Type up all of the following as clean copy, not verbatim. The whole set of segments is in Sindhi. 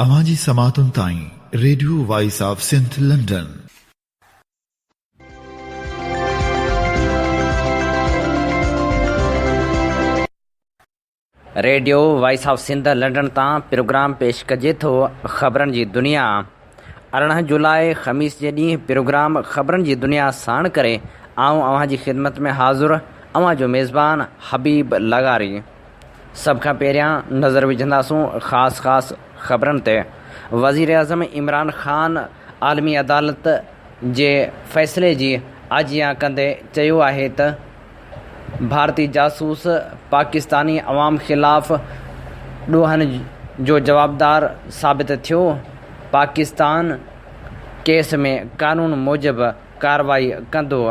اوهان جي سماعتن تائين radio voice of Sindh London. Radio voice of Sindh London تان پروگرام پيش ڪجي ٿو خبرن جي دنيا 18 جولاء خميس جي ڏينهن پروگرام خبرن جي دنيا ساڻ ڪري آئون اوهان جي خدمت ۾ حاضر اوهان جو ميزبان حبيب لغاري. سڀ کان پهريان نظر وجهنداسون خاص خاص خبرن تي، وزيراعظم عمران خان عالمي عدالت جي فيصلي جي آجيان ڪندي چيو آهي ته ڀارتي جاسوس پاڪستاني عوام خلاف ڏوهن جو جوابدار ثابت ٿيو، پاڪستان ڪيس ۾ قانون موجب ڪارروائي ڪندو.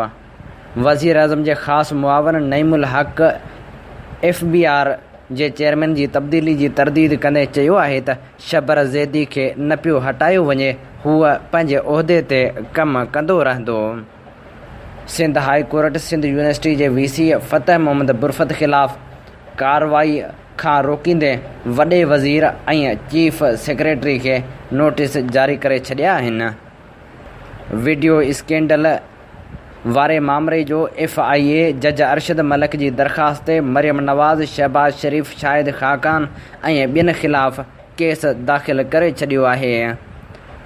وزيراعظم جي خاص معاون Naeem ul-Haq F B R جي چيئرمين جي تبديلي جي ترديد ڪندي چيو آهي ته شبر زيدي کي نه پيو هٽايو وڃي، هو پنهنجي عهدي تي ڪم ڪندو رهندو. Sindh high court Sindh university جي وي سي فتح محمد برفت خلاف ڪارروائي کان روڪيندي وڏي وزير ۽ چيف سيڪريٽري کي نوٽيس جاري ڪري ڇڏيا آهن. وڊيو اسڪينڊل واري مامري جو ايف I اي جج ارشد ملڪ جي درخواست تي مريم نواز، شهباز شريف، شاهد خاقان ۽ ٻين خلاف ڪيس داخل ڪري ڇڏيو آهي.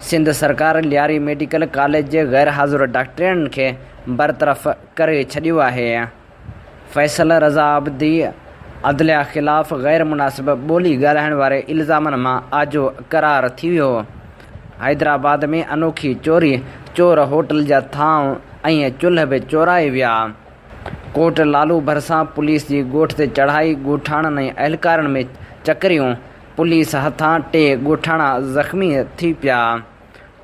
سنڌ سرڪار لياري ميڊيڪل ڪاليج جي غير حاضر ڊاڪٽرياڻين کي برطرف ڪري ڇڏيو آهي. فيصل رضا عابدي عدليه خلاف غير مناسب ٻولي ڳالهائڻ واري الزامن مان آجو قرار ٿي ويو. حيدرآباد ۾ انوکي چوري، چور هوٽل جا ٿانء ۽ چلهه به چورائي ويا. ڪوٽ لالو ڀرسان پوليس جي ڳوٺ تي چڙهائي، ڳوٺاڻن ۽ اهلڪارن ۾ چڪريون، پوليس هٿان ٽي ڳوٺاڻا زخمي ٿي پيا.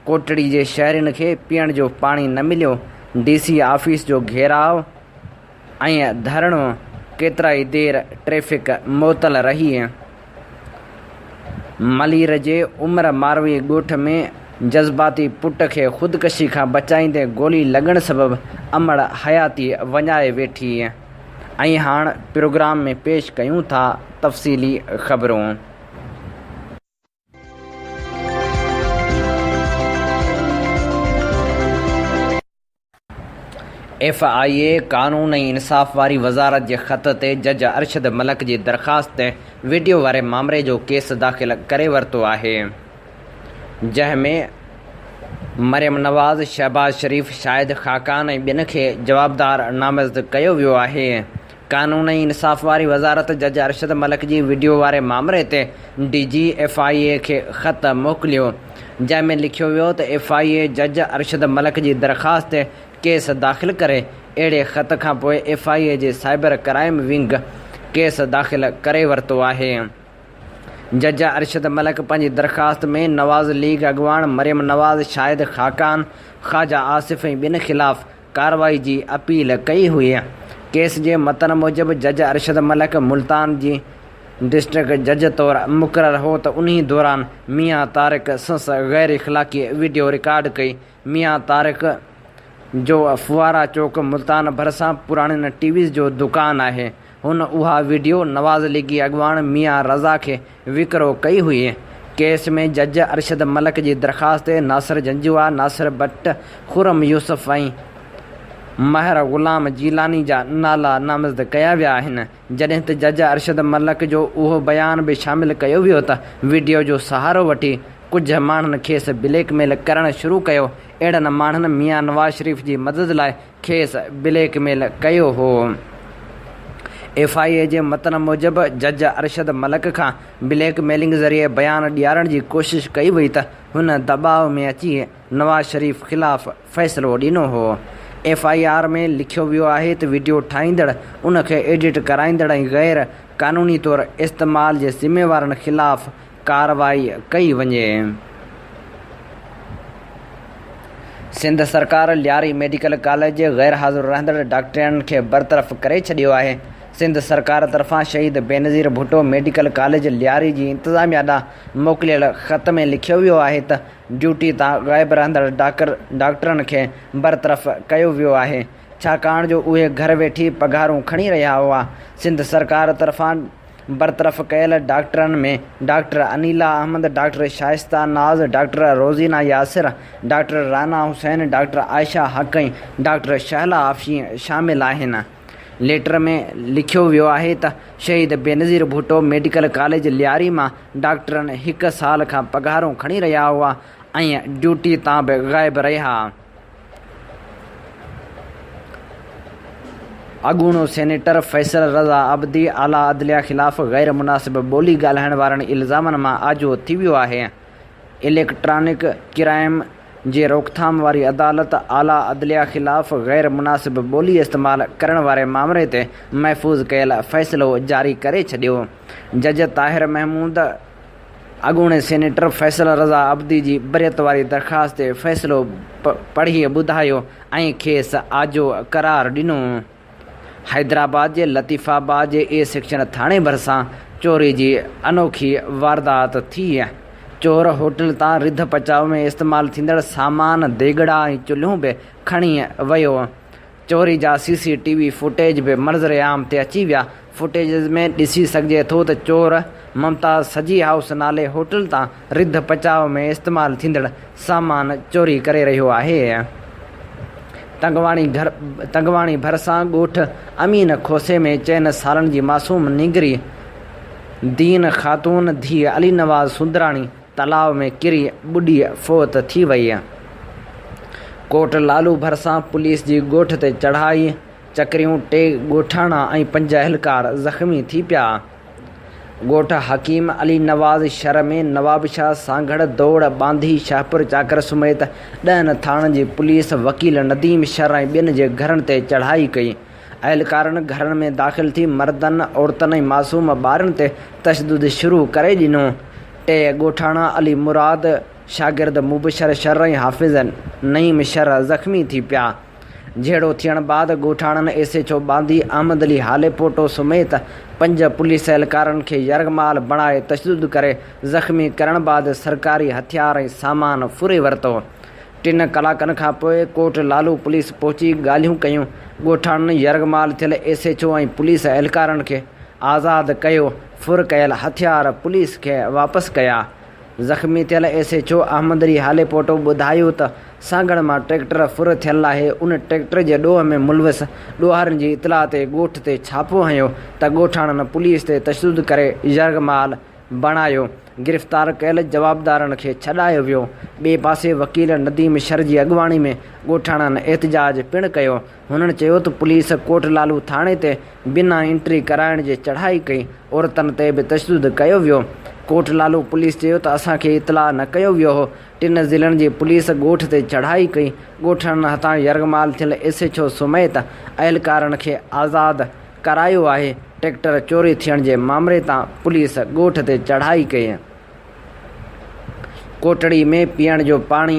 ڪوٽڙي جي شهرين کي پيئڻ جو پاڻي نه مليو، ڊي سي آفيس جو گهيراء ۽ ڌرڻو، ڪيترائي دير ٽريفڪ معطل رهي. ملير جي عمر ماروي ڳوٺ ۾ جذباتي پٽ کي خودڪشي کان بچائيندي گولي لڳڻ سبب امڙ حياتي وڃائي ويٺي ۽ هاڻ پروگرام ۾ پيش ڪيون ٿا تفصيلي خبرون. ايف I اي قانون ۽ انصاف واري وزارت جي خط تي جج ارشد ملڪ جي درخواست تي وڊيو واري مامري جو ڪيس داخل ڪري ورتو آهي جنهن ۾ مريم نواز، شهباز شريف، شاهد خاقان ۽ ٻين کي جوابدار نامزد ڪيو ويو آهي. قانون ۽ انصاف واري وزارت جج ارشد ملڪ جي وڊيو واري مامري تي ڊي جي ايف I اي کي خط موڪليو جنهن ۾ لکيو ويو ته ايف I اي جج ارشد ملڪ جي درخواست تي ڪيس داخل ڪري اهڙي خط کانپوء ايف I اي جي سائبر ڪرائيم ونگ ڪيس داخل ڪري ورتو آهي. جج ارشد ملڪ پنهنجي درخواست ۾ نواز ليگ اڳواڻ مريم نواز، شاهد خاقان، خواجه آصف ۽ ٻين خلاف ڪارروائي جي اپيل ڪئي هئي. ڪيس جي متن موجب جج ارشد ملڪ ملتان جي ڊسٽرڪٽ جج طور مقرر هو ته انهي دوران ميان طارق سنس غير اخلاقي وڊيو رڪارڊ ڪئي. ميان طارق جو ڦوهارا چوڪ ملتان ڀرسان پراڻين ٽي ويز جو دڪان آهي. هن اها وڊيو نواز ليگي اڳواڻ ميان رضا کي وڪرو ڪئي هئي. ڪيس ۾ جج ارشد ملڪ جي درخواست تي ناصر جنجوعا، ناصر بٽ، خرم يوسف ۽ مهر غلام جيلاني جا نالا نامزد ڪيا ويا آهن، جڏهن ته جج ارشد ملڪ جو اهو بيان به شامل ڪيو ويو ته وڊيو جو سهارو وٺي ڪجهه ماڻهن کيس بليڪ ميل ڪرڻ شروع ڪيو، اهڙن ماڻهن ميان نواز شريف جي مدد لاء کيس بليڪ ميل ڪيو هو. ايف I اي جي متن موجب جج ارشد ملڪ کان بليڪ ميلنگ ذريعي بيان ڏيارڻ جي ڪوشش ڪئي وئي ته هن دٻاء ۾ اچي نواز شريف خلاف فيصلو ڏنو هو. ايف I R ۾ لکيو ويو آهي ته وڊيو ٺاهيندڙ، ان کي ايڊٽ ڪرائيندڙ ۽ غير قانوني طور استعمال جي ذميوارن خلاف ڪارروائي ڪئي وڃي. سنڌ سرڪار لياري ميڊيڪل ڪاليج جي غير حاضر رهندڙ ڊاڪٽرياڻين کي برطرف ڪري ڇڏيو آهي. سنڌ سرڪار طرفان شهيد بينظير ڀٽو ميڊيڪل ڪاليج لياري جي انتظاميا ڏانهن موڪليل خط ۾ لکيو ويو آهي ته ڊيوٽي تان غائب رهندڙ ڊاڪٽرن کي برطرف ڪيو ويو آهي ڇاڪاڻ جو اهي گهر ويٺي پگهارون کڻي رهيا هئا. سنڌ سرڪار طرفان برطرف ڪيل ڊاڪٽرن ۾ doctor Anila Ahmed, doctor Shaista Naz, doctor Rozina Yasir, doctor Rana Hussain, doctor Ayesha Haq ۽ doctor Shahla Afsheen شامل آهن. ليٽر ۾ لکيو ويو آهي ته شهيد بينظير ڀٽو ميڊيڪل ڪاليج لياري مان ڊاڪٽرن هڪ سال کان پگهارون کڻي رهيا هئا ۽ ڊيوٽي تان به غائب رهيا. اڳوڻو سينيٽر فيصل رضا عبدي اعليٰ عدليه خلاف غير مناسب ٻولي ڳالهائڻ وارن الزامن مان آجو ٿي ويو آهي. اليڪٽرانڪ ڪرائم جي روڪٿام واري عدالت اعليٰ عدليه خلاف غير مناسب ٻولي استعمال ڪرڻ واري مامري تي محفوظ ڪيل فيصلو جاري ڪري ڇڏيو. جج طاهر محمود اڳوڻي سينيٽر فيصل رضا عبدي جي بريت واري درخواست تي فيصلو پڙهي ٻڌايو ۽ کيس آجو قرار ڏنو. حيدرآباد جي لطيف آباد جي اي سيڪشن ٿاڻي ڀرسان چوري جي انوکي واردات ٿي. چور هوٽل تان رڌ پچاء ۾ استعمال ٿيندڙ سامان، ديڳڙا ۽ چلهيون به کڻي ويو. چوري جا سي سي ٽي وي فوٽيج به منظر عام تي اچي ويا، فوٽيجز ۾ ڏسي سگهجي ٿو ته چور ممتاز سجي هائوس نالي هوٽل تان رڌ پچاء ۾ استعمال ٿيندڙ سامان چوري ڪري رهيو آهي. تنگواڻي تنگواڻي ڀرسان ڳوٺ امين کوسي ۾ چئن سالن جي معصوم نينگري دين خاتون ڌيء علي نواز سندراڻي تلاء ۾ ڪري ٻڏي فوت ٿي وئي. ڪوٽ لالو ڀرسان پوليس جي ڳوٺ تي چڙهائي، چڪريون، ٽي ڳوٺاڻا ۽ پنج اهلڪار زخمي ٿي پيا. ڳوٺ حڪيم علي نواز شھر ۾ نوابشاهه، سانگهڙ، دوڙ، ٻانڌي، شاهپور چاڪر سميت ڏهن ٿاڻن جي پوليس وڪيل نديم شر ۽ ٻين جي گهرن تي چڙهائي ڪئي. اهلڪارن گهرن ۾ داخل ٿي مردن، عورتن ۽ معصوم ٻارن تي تشدد شروع ڪري ڏنو. ٽي ڳوٺاڻا علي مراد، شاگرد مبشر شر ۽ حافظ نعيم شر زخمي ٿي پيا. جهيڙو ٿيڻ بعد ڳوٺاڻن S H O Bandhi Ahmed Ali Halepoto سميت پنج پوليس اهلڪارن کي يرغمال بڻائي تشدد ڪري زخمي ڪرڻ بعد سرڪاري هٿيار ۽ سامان ڦري ورتو. ٽن ڪلاڪن کان پوء ڪوٽ لالو پوليس پهچي ڳالهيون ڪيون، ڳوٺاڻن يرغمال ٿيل ايس ايڇ او ۽ پوليس اهلڪارن کي آزاد ڪيو، ڦر ڪيل هٿيار پوليس کي واپس ڪيا. زخمي ٿيل S H O Ahmed Ali Halepoto ٻڌايو ته سانگهڙ مان ٽريڪٽر ڦر ٿيل آهي، ان ٽريڪٽر جي ڏوهه ۾ ملوث ڏوهارين جي اطلاع تي ڳوٺ تي ڇاپو هنيو ته ڳوٺاڻن پوليس تي تشدد ڪري يرغمال بڻايو، گرفتار ڪيل جوابدارن کي ڇڏايو ويو، ٻئي پاسي وڪيل نديم شر جي اڳواڻي ۾ ڳوٺاڻن احتجاج پڻ ڪيو، هنن چيو ته پوليس ڪوٽ لالو ٿاڻي تي بنا انٽري ڪرائڻ جي چڙهائي ڪئي، عورتن تي به تشدد ڪيو ويو، ڪوٽ لالو پوليس چيو ته اسان کي اطلاع نه ڪيو ويو هو، ٽن ضلعن جي پوليس ڳوٺ تي چڙهائي ڪئي، ڳوٺاڻن هٿان يرغمال ٿيل ايس ايڇ او سميت اهلڪارن کي آزاد ڪرايو آهي، ٽريڪٽر چوري ٿيڻ جي مامري تان پوليس ڳوٺ تي چڙهائي ڪئي. ڪوٽڙي ۾ پيئڻ جو پاڻي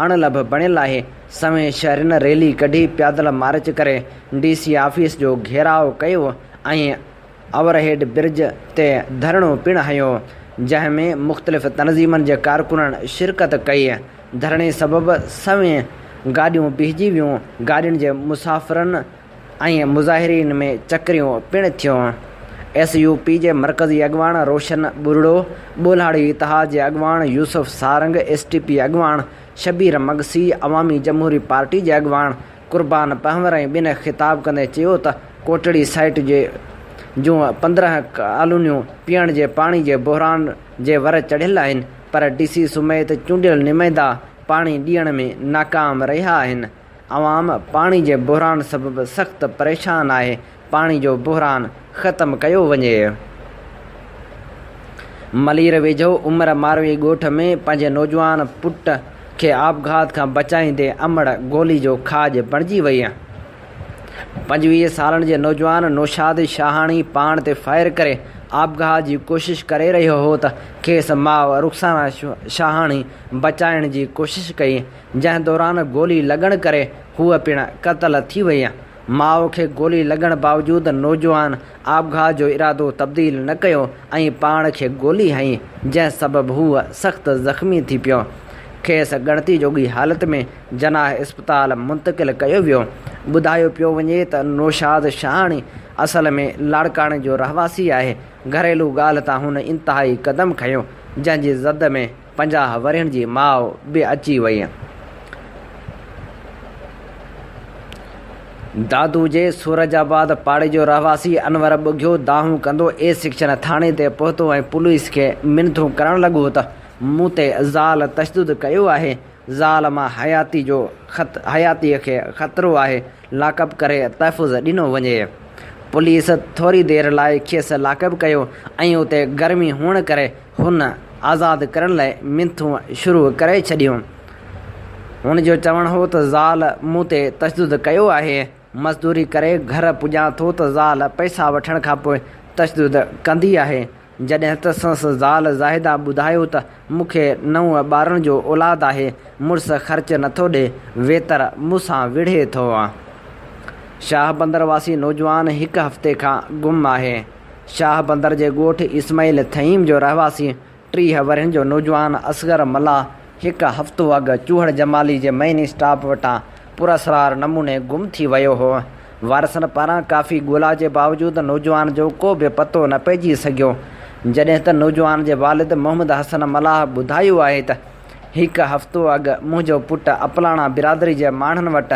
اڻلڀ بڻيل آهي، سوين شهرين ريلي ڪڍي پيادل مارچ ڪري ڊي سي آفيس جو گهيراء ڪيو ۽ اوور هيڊ برج تي ڌرڻو پڻ هنيو، جنهن ۾ مختلف تنظيمن جي ڪارڪنن شرڪت ڪئي، ڌرڻي سبب سوين گاڏيون بيهجي ويون، گاڏين جي مسافرن ۽ مظاهرين ۾ چڪريون پڻ ٿيون. ايس يو پي جي مرڪزي اڳواڻ روشن ٻرڙو، ٻولهاڙي اتحاد جي اڳواڻ Yousuf Sarang, S T P اڳواڻ شبير مگسي، عوامي جمهوري پارٽي جي اڳواڻ قربان پنهور ۽ ٻين خطاب ڪندي چيو ته ڪوٽڙي سائيٽ جي جون 15 ڪالونيون پيئڻ جي پاڻي جي بحران جي ور چڙهيل آهن پر ڊي سي سميت چونڊيل نمائندا پاڻي ڏيڻ ۾ ناڪام رهيا آهن. عوام پاڻي جي بحران سبب سخت پريشان آهي، پاڻي جو بحران ختم ڪيو وڃي. ملير ويجهو عمر ماروي ڳوٺ ۾ پنهنجي نوجوان پٽ کي آپگهات کان بچائيندي امڙ گولي جو کاڄ بڻجي وئي. 25 سالن جي نوجوان نوشاد شاهاڻي پاڻ تي فائر ڪري آپگهات جي ڪوشش ڪري رهيو هو ته کيس ماء رخسانه شاهاڻي بچائڻ جي ڪوشش ڪئي، جنهن دوران گولي لڳڻ ڪري هوء پڻ قتل ٿي وئي. ماء کي گولي لڳڻ باوجود نوجوان آپگهات جو ارادو تبديل نه ڪيو ۽ پاڻ کي گولي هنئي، جنهن سبب هوء سخت زخمي ٿي پيو. کيس ڳڻتي جوڳي حالت ۾ جناح اسپتال منتقل ڪيو ويو. ٻڌايو پيو وڃي ته نوشاد شاهاڻي اصل ۾ لاڙڪاڻي جو رهواسي آهي، گهريلو ڳالهه تان هن انتهائي قدم کنيو، جنهن جي زد ۾ 50 ورهين جي ماء به اچي وئي. دادو جي سورج آباد پاڙي جو رهواسي انور ٻگهيو دانهون ڪندو اي سيڪشن ٿاڻي تي پهتو ۽ پوليس کي منٿون ڪرڻ لڳو ته مون تي زال تشدد ڪيو آهي، زال مان حياتي جو حياتي کي خطرو آهي، لاڪ اپ ڪري تحفظ ڏنو وڃي. پوليس ٿوري دير لاء کيس لاڪ اپ ڪيو ۽ اتي گرمي هئڻ ڪري هن آزاد ڪرڻ لاء منٿون شروع ڪري ڇڏيون. هن جو چوڻ هو ته زال مون تي تشدد ڪيو آهي، مزدوري ڪري گهر پڄان ٿو ته زال پئسا وٺڻ کانپوء تشدد ڪندي آهي، جڏهن ته سندس زال زاهده ٻڌايو ته مون کي نو ٻارن جو اولاد آهي، مڙس خرچ نٿو ڏي، ويتر مون سان وڙهي ٿو. شاهه بندر واسي نوجوان هڪ هفتي کان گم آهي. شاهه بندر جي ڳوٺ اسماعيل ٿهيم جو رهواسي 30 ورهين جو نوجوان اصغر ملاح هڪ هفتو اڳ چوهڙ جمالي جي مئن اسٽاپ وٽان پراسرار نموني گم ٿي ويو هو. وارثن پاران ڪافي ڳولا جي باوجود نوجوان جو ڪو به پتو نه پئجي سگهيو. جڏهن ته نوجوان جي والد محمد حسن ملاح ٻڌايو آهي ته هڪ هفتو اڳ منهنجو پٽ اپلاڻا برادري جي ماڻهن وٽ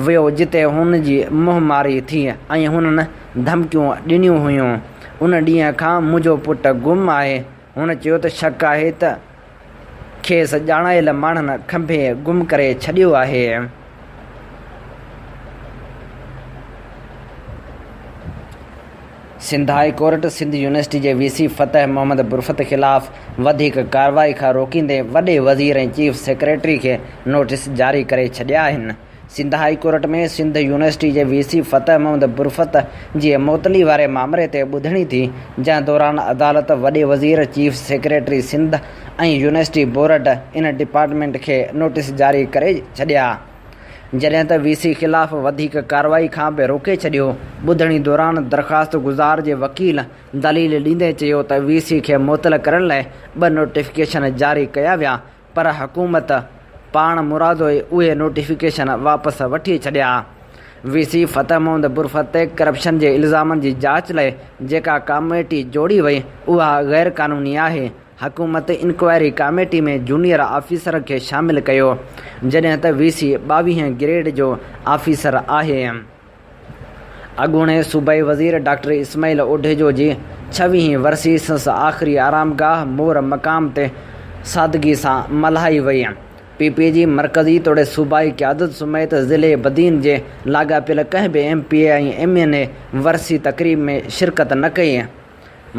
ويو جتي هن جي منهن ماري ٿي ۽ هنن ڌمڪيون ڏنيون هيون. ان ڏينهن کان منهنجو پٽ گم آهي. هن چيو ته شڪ آهي ته کيس ڄاڻايل ماڻهن کنڀي گم ڪري ڇڏيو آهي. Sindh high court Sindh university جي وي سي فتح محمد برفت خلاف وڌيڪ ڪارروائي کان روڪيندي وڏي وزير ۽ چيف سيڪريٽري کي نوٽيس جاري ڪري ڇڏيا آهن. Sindh high court ۾ Sindh university جي وي سي فتح محمد برفت جي معطلي واري مامري تي ٻڌڻي ٿي، جنهن دوران عدالت وڏي وزير، chief secretary Sindh ۽ university board ان ڊپارٽمينٽ کي نوٽيس جاري ڪري ڇڏيا. جڏهن ته وي سي خلاف وڌيڪ ڪارروائي کان به روڪي ڇڏيو. ٻڌڻي دوران درخواست گذار جي وڪيل دليل ڏيندي چيو ته وي سي کي معطل ڪرڻ لاء ٻه نوٽيفڪيشن جاري ڪيا ويا پر حڪومت پاڻ مرادو اهي نوٽيفڪيشن واپس وٺي ڇڏيا. وي سي فتح محمد برفت تي ڪرپشن جي الزامن جي جاچ لاء جيڪا ڪاميٽي جوڙي وئي اها غيرقانوني آهي، حڪومت انڪوائري ڪاميٽي ۾ جونيئر آفيسر کي شامل ڪيو، جڏهن ته وي سي ٻاويهين گريڊ جو آفيسر آهي. اڳوڻي صوبائي وزير ڊاڪٽر اسماعيل اوڍيجو جي ڇويهين ورسي سندس آخري آرامگاهه مور مقام تي سادگي سان ملهائي وئي. پي پي جي مرڪزي توڙي صوبائي قيادت سميت ضلعي بدين جي لاڳاپيل ڪنهن به M P A ۽ M N A ورسي تقريب ۾ شرڪت نه ڪئي.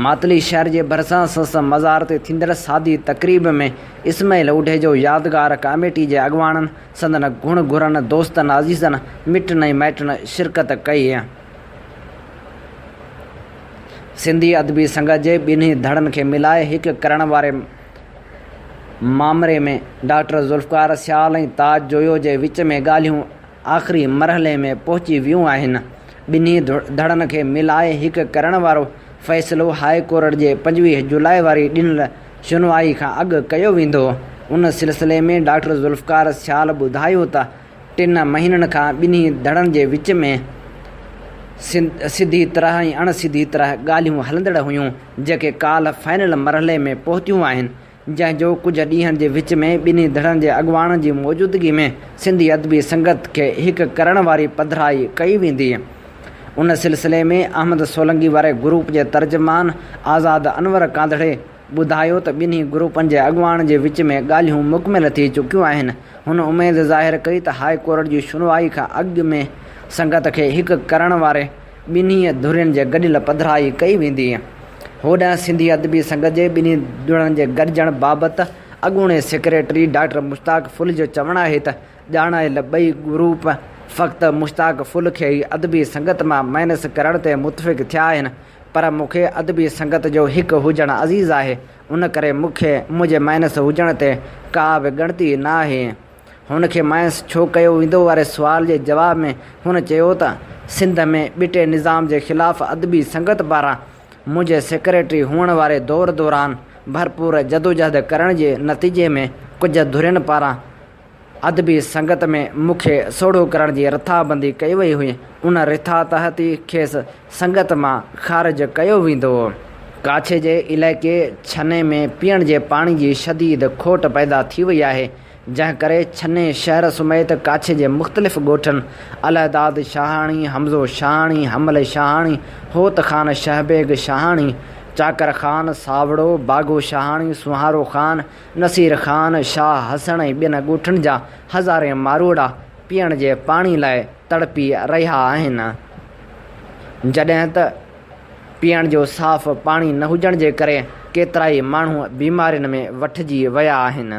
ماتلي شهر جي ڀرسان سس مزار تي ٿيندڙ سادي تقريب ۾ اسماعيل اوڍيجو يادگار ڪاميٽي جي اڳواڻن، سندن گهڻ گهرن دوستن عزيزن، مٽن ۽ مائٽن شرڪت ڪئي. سنڌي ادبي سنگت جي ٻنهي ڌڙن کي ملائي هڪ ڪرڻ واري مامري ۾ ڊاڪٽر ذوالفقار سيال ۽ تاج جويو جي وچ ۾ ڳالهيون آخري مرحلي ۾ پهچي ويون آهن، ٻنهي ڌڙن کي ملائي هڪ ڪرڻ وارو فيصلو هاء ڪورٽ جي 25 جولاء واري ڏنل شنوائي کان اڳ ڪيو ويندو، ان سلسلي ۾ ڊاڪٽر ذوالفقار سيال ٻڌايو ته ٽن مهينن کان ٻنهي ڌڙن جي وچ ۾ سڌي طرح ۽ اڻ سڌي طرح ڳالهيون هلندڙ هيون، جيڪي ڪالهه فائنل مرحلي ۾ پهتيون آهن، جنهن جو ڪجهه ڏينهن جي وچ ۾ ٻنهي ڌڙن جي اڳواڻن جي موجودگي ۾ سنڌي ادبي سنگت کي هڪ ڪرڻ واري پڌرائي ڪئي ويندي. ان سلسلي ۾ احمد سولنگي واري گروپ جي ترجمان آزاد انور ڪانڌڙي ٻڌايو ته ٻنهي گروپن جي اڳواڻن جي وچ ۾ ڳالهيون مڪمل ٿي چڪيون آهن. هن اميد ظاهر ڪئي ته هاء ڪورٽ جي شنوائي کان اڳ ۾ سنگت کي هڪ ڪرڻ واري ٻنهي ڌرين جي گڏيل پڌرائي ڪئي ويندي. هوڏانهن سنڌي ادبي سنگت جي ٻنهي ڌڙن جي گڏجڻ بابت اڳوڻي سيڪريٽري ڊاڪٽر مشتاق ڦل جو چوڻ آهي ته ڄاڻايل ٻئي گروپ فقط مشتاق ڦل کي ئي ادبي سنگت مان مائنس ڪرڻ تي متفق ٿيا آهن پر مون کي ادبي سنگت جو هڪ هجڻ عزيز آهي ان ڪري مون کي منهنجي مائنس هجڻ تي ڪا به ڳڻتي نه آهي. هن کي مائنس ڇو ڪيو ويندو واري سوال جي جواب ۾ هن چيو ته سنڌ ۾ ٻٽي نظام جي خلاف ادبي سنگت پاران منهنجي سيڪريٽري هئڻ واري دور دوران ڀرپور جدوجهد ڪرڻ جي نتيجي ۾ ڪجهه ڌرين پاران ادبي سنگت ۾ مون کي سوڙهو ڪرڻ جي رٿابندي ڪئي وئي هئي، ان رٿا تحت ئي کيس سنگت مان خارج ڪيو ويندو. ڪاڇي جي علائقي ڇني ۾ پيئڻ جي پاڻي جي شديد کوٽ پيدا ٿي وئي آهي، جنهن ڪري ڇني شهر سميت ڪاڇي جي مختلف ڳوٺن الهداد شاهاڻي، حمزو شاهاڻي، حمل شاهاڻي، هوت خان شهبيگ شاهاڻي، چاڪر خان، ساوڙو، باگو شاهاڻي، سونهارو خان، نصير خان، شاهه حسڻ ۽ ٻين ڳوٺن جا هزارين ماروئڙا پيئڻ جي پاڻي لاء تڙپي رهيا آهن. جڏهن ته پيئڻ جو صاف پاڻي نه هجڻ جي ڪري ڪيترائي ماڻهو بيمارين ۾ وٺجي ويا آهن.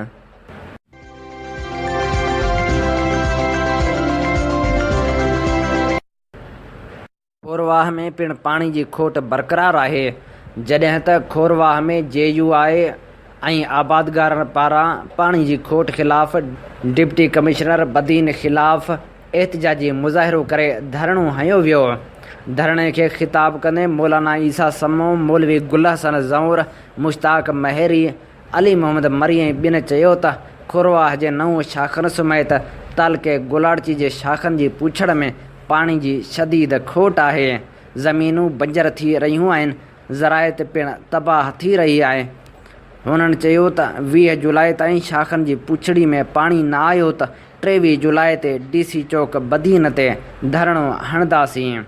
کورواهه ۾ پڻ پاڻي جي کوٽ برقرار آهي، جڏهن ته کورواهه ۾ جي يو آء ۽ آبادگارن پاران پاڻي جي کوٽ خلاف ڊپٽي ڪمشنر بدين خلاف احتجاجي مظاهرو ڪري ڌرڻو هنيو ويو. ڌرڻي کي خطاب ڪندي مولانا عيسيٰ سمون، مولوي گل حسن زئور، مشتاق مهيري، علي محمد مري ۽ ٻين چيو ته کورواهه جي نون شاخن سميت تعلقي گولاڙچي جي شاخن جي پوڇڙ ۾ پاڻي جي شديد کوٽ آهي، زمينون بنجر ٿي رهيون آهن، زراعت پڻ تباهه ٿي رهي آهي. هنن چيو ته 20 جولاء تائين شاخن جي پوڇڙي ۾ پاڻي نه آيو ته 23 جولاء تي ڊي سي چوڪ بدين تي ڌرڻو هڻنداسين.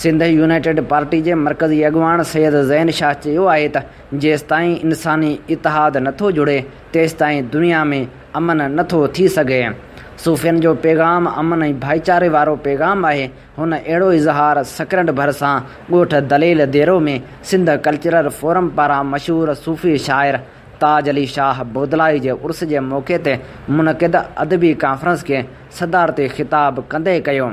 سنڌ يونائيٽيڊ پارٽي جي مرڪزي اڳواڻ سيد زين شاهه چيو آهي ته جيستائين انساني اتحاد نٿو جڙي تيستائين دنيا ۾ امن نٿو ٿي سگهي. صوفين جو پيغام امن ۽ ڀائيچاري وارو پيغام آهي. هن اهڙو اظهار سڪرنڊ ڀرسان ڳوٺ دليل ديرو ۾ سنڌ ڪلچرل فورم پاران مشهور صوفي شاعر تاج علي شاهه بودلائي جي عرس جي موقعي تي منعقد ادبي ڪانفرنس کي صدارتي خطاب ڪندي ڪيو.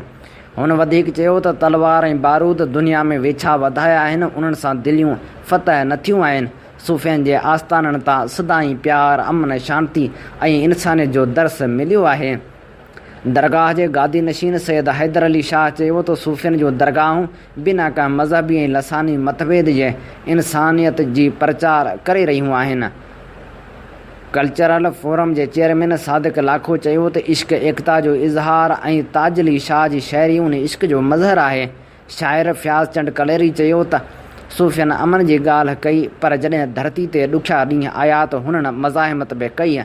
هن وڌيڪ چيو ته تلوار ۽ بارود دنيا ۾ ويڇا وڌايا آهن، انهن سان دليون فتح نه ٿيون آهن، صوفين جي آستانن تان سدائين پيار، امن، شانتي ۽ انسانيت جو درس مليو آهي. درگاهه جي گادي نشين سيد حيدر علي شاهه چيو ته صوفين جون درگاهون بنا ڪنهن مذهبي ۽ لساني متڀيد جي انسانيت جي پرچار ڪري رهيون آهن. ڪلچرل فورم جي چيئرمين صادق لاکو چيو ته عشق ايڪتا جو اظهار ۽ تاج علي شاهه جي شاعري ان عشق جو مظهر آهي. شاعر فياض چنڊ ڪليري چيو ته صوفين امن جي ڳالهه ڪئي پر جڏهن ڌرتي تي ڏکيا ڏينهن آيا ته هنن مزاحمت به ڪئي.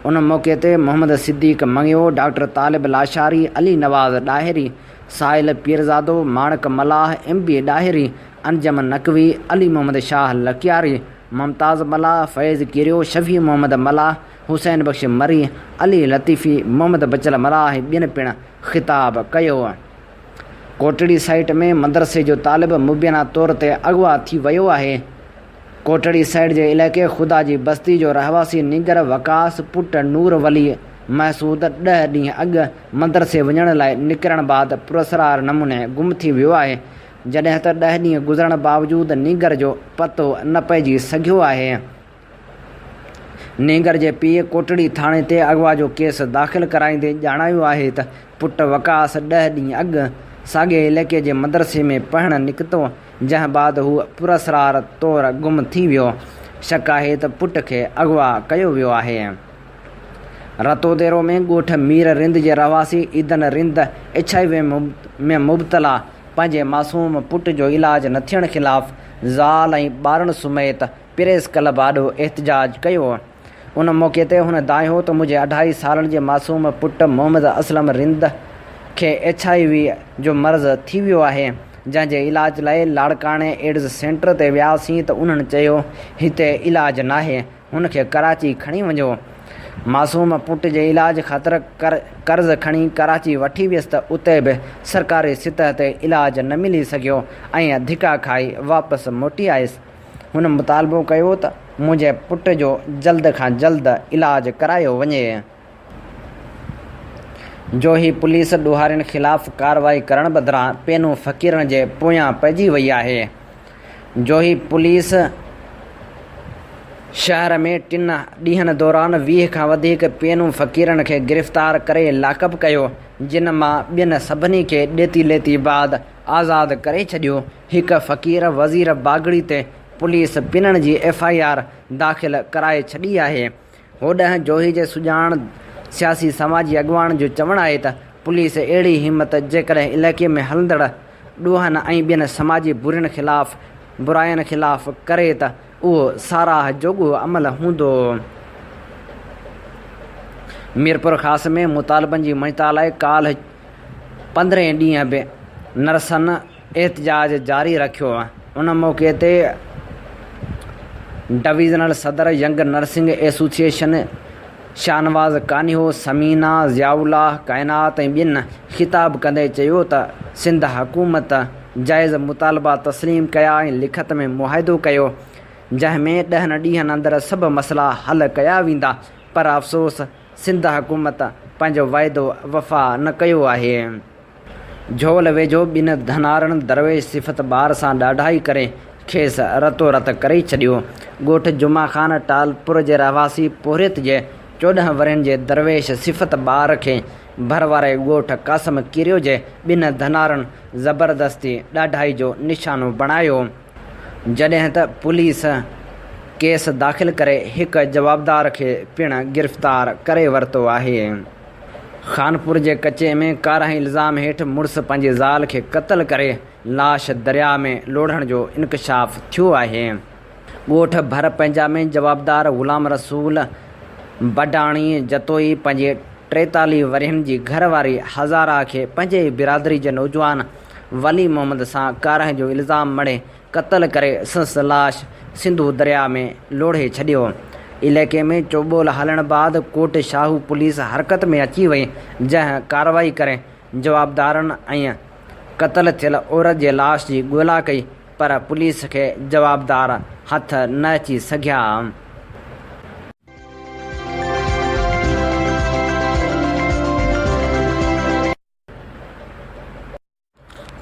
ان موقعي تي محمد صديق مڱيو، ڊاڪٽر طالب لاشاري، علي نواز ڏاهري، ساحل پيرزادو، ماڻڪ ملاح، ايم بي ڏاهري، انجم نقوي، علي محمد شاهه لڪياري، ممتاز ملاح، فيض ڪيريو، شفيع محمد ملاح، حسين بخش مري، علي لطيفي، محمد بچل ملاح ۽ ٻين پڻ خطاب ڪيو. ڪوٽڙي سائيٽ ۾ مدرسي جو طالب مبينا طور تي اغوا ٿي ويو آهي. ڪوٽڙي سائيٽ جي علائقي خدا جي بستي جو رهواسي نينگر وقاص پٽ نور ولي محسود ڏهه ڏينهن اڳ مدرسي وڃڻ لاء نڪرڻ بعد پراسرار نموني گم ٿي ويو آهي. جڏهن ته ڏهه ڏينهن گذرڻ باوجود نينگر جو پتو نه پئجي سگهيو آهي. نينگر جي پيء ڪوٽڙي ٿاڻي تي اغوا جو ڪيس داخل ڪرائيندي ڄاڻايو آهي ته پٽ وقاص ڏهه ڏينهن اڳ ساڳئي علائقي جي مدرسي ۾ پڙهڻ نڪتو جنهن بعد هو پراسرار طور گم ٿي ويو، شڪ آهي ته پٽ کي اغوا ڪيو ويو آهي. رتوديرو ۾ ڳوٺ مير رند جي رهواسي عيدن رند ايڇ I V ۾ مبتلا پنهنجي معصوم پٽ جو علاج نه ٿيڻ خلاف زال ۽ ٻارن سميت پريس ڪلب آڏو احتجاج ڪيو. ان موقعي تي هن دانهيو ته منهنجي اڍائي سالن جي معصوم پٽ محمد اسلم رند کي ايڇ I V جو مرض ٿي ويو آهي جنهن جي علاج لاء لاڙڪاڻي ايڊز سينٽر تي وياسين ته انهن چيو هتي علاج ناهي هن کي ڪراچي کڻي وڃو. معصوم پٽ جي علاج خاطر قرض کڻي ڪراچي وٺي ويس ته اتي به سرڪاري سطح تي علاج نه ملي سگهيو ۽ ڌڪا کائي واپس موٽي آيس. هن مطالبو ڪيو ته منهنجي پٽ جو جلد کان جلد علاج ڪرايو وڃي. جوهي پوليس ڏوهارين خلاف ڪارروائي ڪرڻ بدران پينو فقيرن جي پويان پئجي وئي آهي. جوهي پوليس شهر ۾ ٽن ڏينهن دوران 20 کان وڌيڪ پينو فقيرن کي گرفتار ڪري لاڪپ ڪيو، جن مان ٻين سڀني کي ڏيتي ليتي بعد آزاد ڪري ڇڏيو، هڪ فقير وزير باگڙي تي پوليس پنڻ جي ايف I R داخل ڪرائي ڇڏي آهي. هوڏانهن جوهي جي سڄاڻ سياسي سماجي اڳواڻن جو چوڻ آهي ته پوليس اهڙي همت جيڪڏهن علائقي ۾ هلندڙ ڏوهن ۽ ٻين سماجي برين خلاف براين خلاف ڪري ته اهو ساراهه جوڳو عمل هوندو. ميرپورخاص ۾ مطالبن جي مڃتا لاء ڪالهه پندرهين ڏينهن به نرسن احتجاج جاري رکيو. ان موقعي تي ڊويزنل صدر young nursing association Shahnawaz Kanhio, Samina, Zia Ullah, Kainat ۽ ٻين خطاب ڪندي چيو ته سنڌ حڪومت جائز مطالبا تسليم ڪيا ۽ لکت ۾ معاهدو ڪيو جنهن ۾ ڏهن ڏينهن اندر سڀ مسئلا حل ڪيا ويندا پر افسوس سنڌ حڪومت پنهنجو وعدو وفا نه ڪيو آهي. جهول ويجهو ٻن ڌنارن درويش صفت ٻار سان ڏاڍائي ڪري کيس رتو رت ڪري ڇڏيو. ڳوٺ جمعه خان ٽالپر جي رهواسي پورهيت جي 14 ورهين جي درويش صفت ٻار کي ڀر واري ڳوٺ قاسم ڪيريو جي ٻن ڌنارن زبردستي ڏاڍائي جو نشانو بڻايو. جڏهن ته پوليس ڪيس داخل ڪري هڪ جوابدار کي پڻ گرفتار ڪري ورتو آهي. خانپور جي ڪچي ۾ ڪارنهن الزام هيٺ مڙس پنهنجي زال کي قتل ڪري لاش درياء ۾ لوڙهڻ جو انڪشاف ٿيو آهي. ڳوٺ ڀر پنهنجا ۾ جوابدار غلام رسول بڊاڻي جتوئي پنهنجي 43 ورهين جي گهر واري هزاره کي پنهنجي ئي برادري جي نوجوان ولي محمد سان ڪارنهن جو الزام مڙهي قتل ڪري سندس لاش سنڌو درياء ۾ لوڙهي ڇڏيو. علائقي ۾ چوٻول هلڻ بعد ڪوٽ شاهو پوليس حرڪت ۾ اچي وئي جنهن ڪارروائي ڪري جوابدارن ۽ قتل ٿيل عورت جي لاش جي ڳولا ڪئي پر پوليس کي جوابدار هٿ نه اچي سگهيا.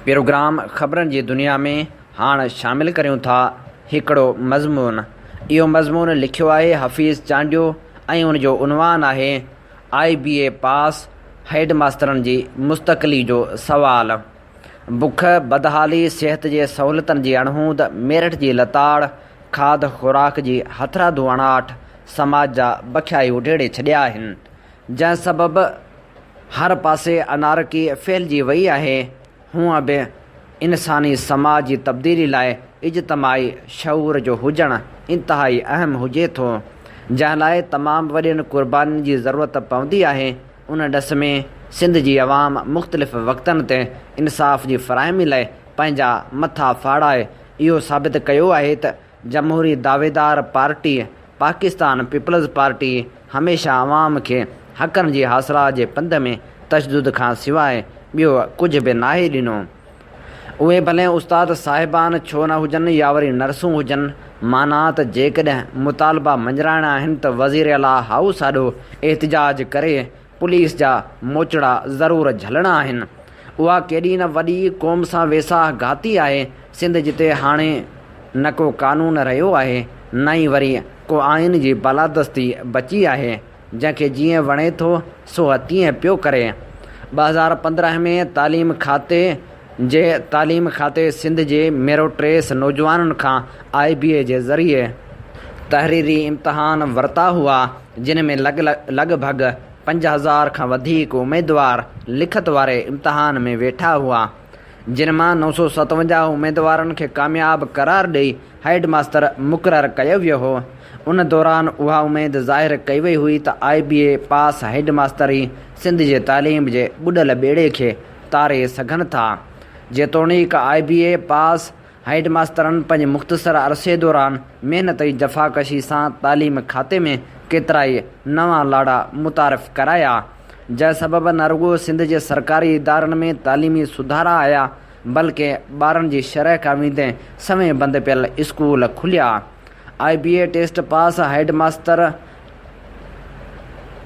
پروگرام خبرن جي دنيا ۾ هاڻ شامل ڪريون ٿا هڪڙو مضمون. اهو مضمون لکيو آهي حفيظ چانڊيو ۽ ان جو عنوان آهي آء بي اي پاس هيڊ ماسترن جي مستقلي جو سوال. بک، بدحالي، صحت جي سهولتن جي اڻهوند، ميرٽ جي لتاڙ، کاڌ خوراڪ جي هٿرادو اڻاٺ سماج جا بکيائي اڊيڙي ڇڏيا آهن. جنهن سبب هر پاسي انارڪي ڦهلجي وئي آهي، هونء به انساني سماج جي تبديلي لاء اجتماعي شعور جو هجڻ انتهائي اهم هجي ٿو، جنهن لاء تمام وڏين قربانين جي ضرورت پوندي آهي، ان ڏس ۾ سنڌ جي عوام مختلف وقتن تي انصاف جي فراهمي لاء پنهنجا مٿا ڦاڙائي اهو ثابت ڪيو آهي ته جمهوري دعويدار پارٽي پاڪستان پيپلز پارٽي هميشه عوام کي حقن جي حاصلات جي پنڌ ۾ تشدد کان سواء ٻيو ڪجهه به ناهي ڏنو. اهي ڀلي استاد صاحبان ڇو نه هجن يا وري نرسون هجن، معنيٰ ته جيڪڏهن مطالبا مڃرائڻا آهن ته وزيراعليٰ هائوس آڏو احتجاج ڪري پوليس جا موچڙا ضرور جهلڻا آهن. اها ڪيڏي نه وڏي قوم سان ويساهه گهاتي آهي. سنڌ جتي هاڻي نه ڪو قانون رهيو آهي نه ئي وري ڪو آئين جي بالادستي بچي آهي. جنهن کي جيئن وڻي ٿو سو تيئن پيو ڪري. 2015 ۾ تعليم کاتي جي تعليم کاتي سنڌ جي ميروٽريس نوجوانن کان آء بي اي جي ذريعي تحريري امتحان ورتا هئا جن ۾ لڳ ڀڳ 5000 کان وڌيڪ اميدوار لکت واري امتحان ۾ ويٺا هئا جن مان 957 اميدوارن کي ڪامياب قرار ڏئي هيڊ ماستر مقرر ڪيو ويو هو. ان دوران اها اميد ظاهر ڪئي وئي هئي ته آء بي اي پاس هيڊ ماستر ئي سنڌ جي تعليم جي ٻڏل ٻيڙي کي تاري سگهن ٿا. جيتوڻيڪ آء بي اي پاس هيڊ ماسترن پنهنجي مختصر عرصي دوران محنت ۽ جفاڪشي سان تعليم کاتي ۾ ڪيترائي نوان لاڙا متعارف ڪرايا، جنهن سبب نه رڳو سنڌ جي سرڪاري ادارن ۾ تعليمي سڌارا آيا، بلڪه ٻارن جي شرح کان ويندي سوين بند پيل اسڪول کليا. I B A test pass head master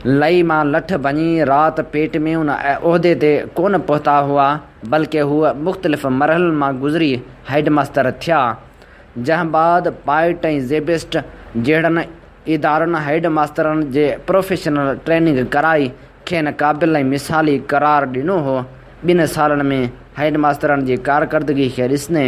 لئي مان لٺ ڀڃي رات پيٽ ۾ ان عهدي تي ڪونه پهتا هئا، بلڪه هو مختلف مرحلن مان گذري هيڊ ماستر ٿيا، جنهن بعد پائٽ ۽ زيبسٽ جهڙن ادارن هيڊ ماسترن جي پروفيشنل ٽريننگ ڪرائي کين قابل ۽ مثالي قرار ڏنو هو. ٻن سالن ۾ هيڊ ماسترن جي ڪارڪردگي کي ڏسندي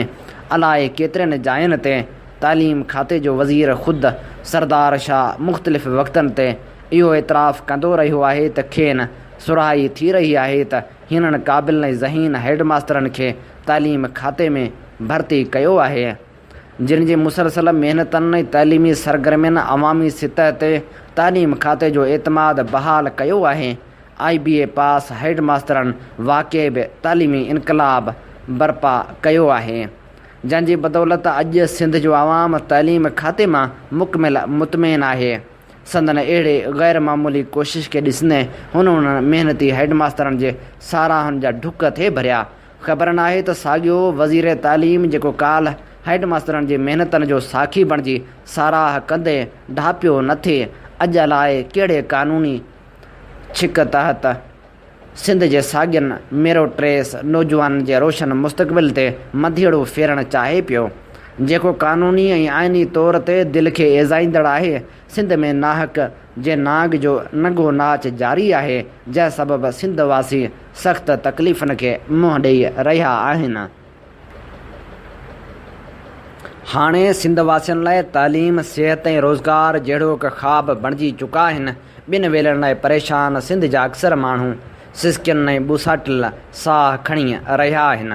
الائي ڪيترين جاين تي تعليم کاتي جو وزير خود سردار شاهه مختلف وقتن تي اهو اعتراف ڪندو رهيو آهي ته کين سرهائي ٿي رهي آهي ته هنن قابل ۽ ذهين هيڊ ماسترن کي تعليم کاتي ۾ ڀرتي ڪيو آهي جن جي مسلسل محنتن ۽ تعليمي سرگرمين عوامي سطح تي تعليم کاتي جو اعتماد بحال ڪيو آهي. آء بي اي پاس هيڊ ماسترن واقعي به تعليمي انقلاب برپا ڪيو آهي جنهن جي بدولت اڄ سنڌ جو عوام تعليم کاتي مان مڪمل مطمئن آهي. سندن اهڙي غير معمولي ڪوشش کي ڏسندي هن انهن محنتي هيڊ ماسترن جي ساراهن جا ڍڪ ٿي ڀريا. خبر ناهي ته ساڳيو وزير تعليم جيڪو ڪالهه هيڊ ماسترن جي محنتن جو ساکي بڻجي ساراهه ڪندي ڍاپيو نه ٿي، اڄ الائي ڪهڙي قانوني ڇڪ تحت سنڌ جي ساڳين ميروٽريس نوجوانن جي روشن مستقبل تي مڌيئڙو ڦيرڻ چاهي پيو، جيڪو قانوني ۽ آئيني طور تي دل کي ايذائيندڙ آهي. سنڌ ۾ ناحق جي نانگ جو ننگو ناچ جاري آهي، جنهن سبب سنڌ واسي سخت تڪليفن کي منهن ڏئي رهيا آهن. هاڻي سنڌ واسين لاء تعليم، صحت ۽ روزگار جهڙوڪ خواب بڻجي چڪا آهن. ٻن ويلن لاء پريشان سنڌ جا اڪثر ماڻهو سسڪين ۽ ٻوساٽيل ساهه کڻي رهيا آهن.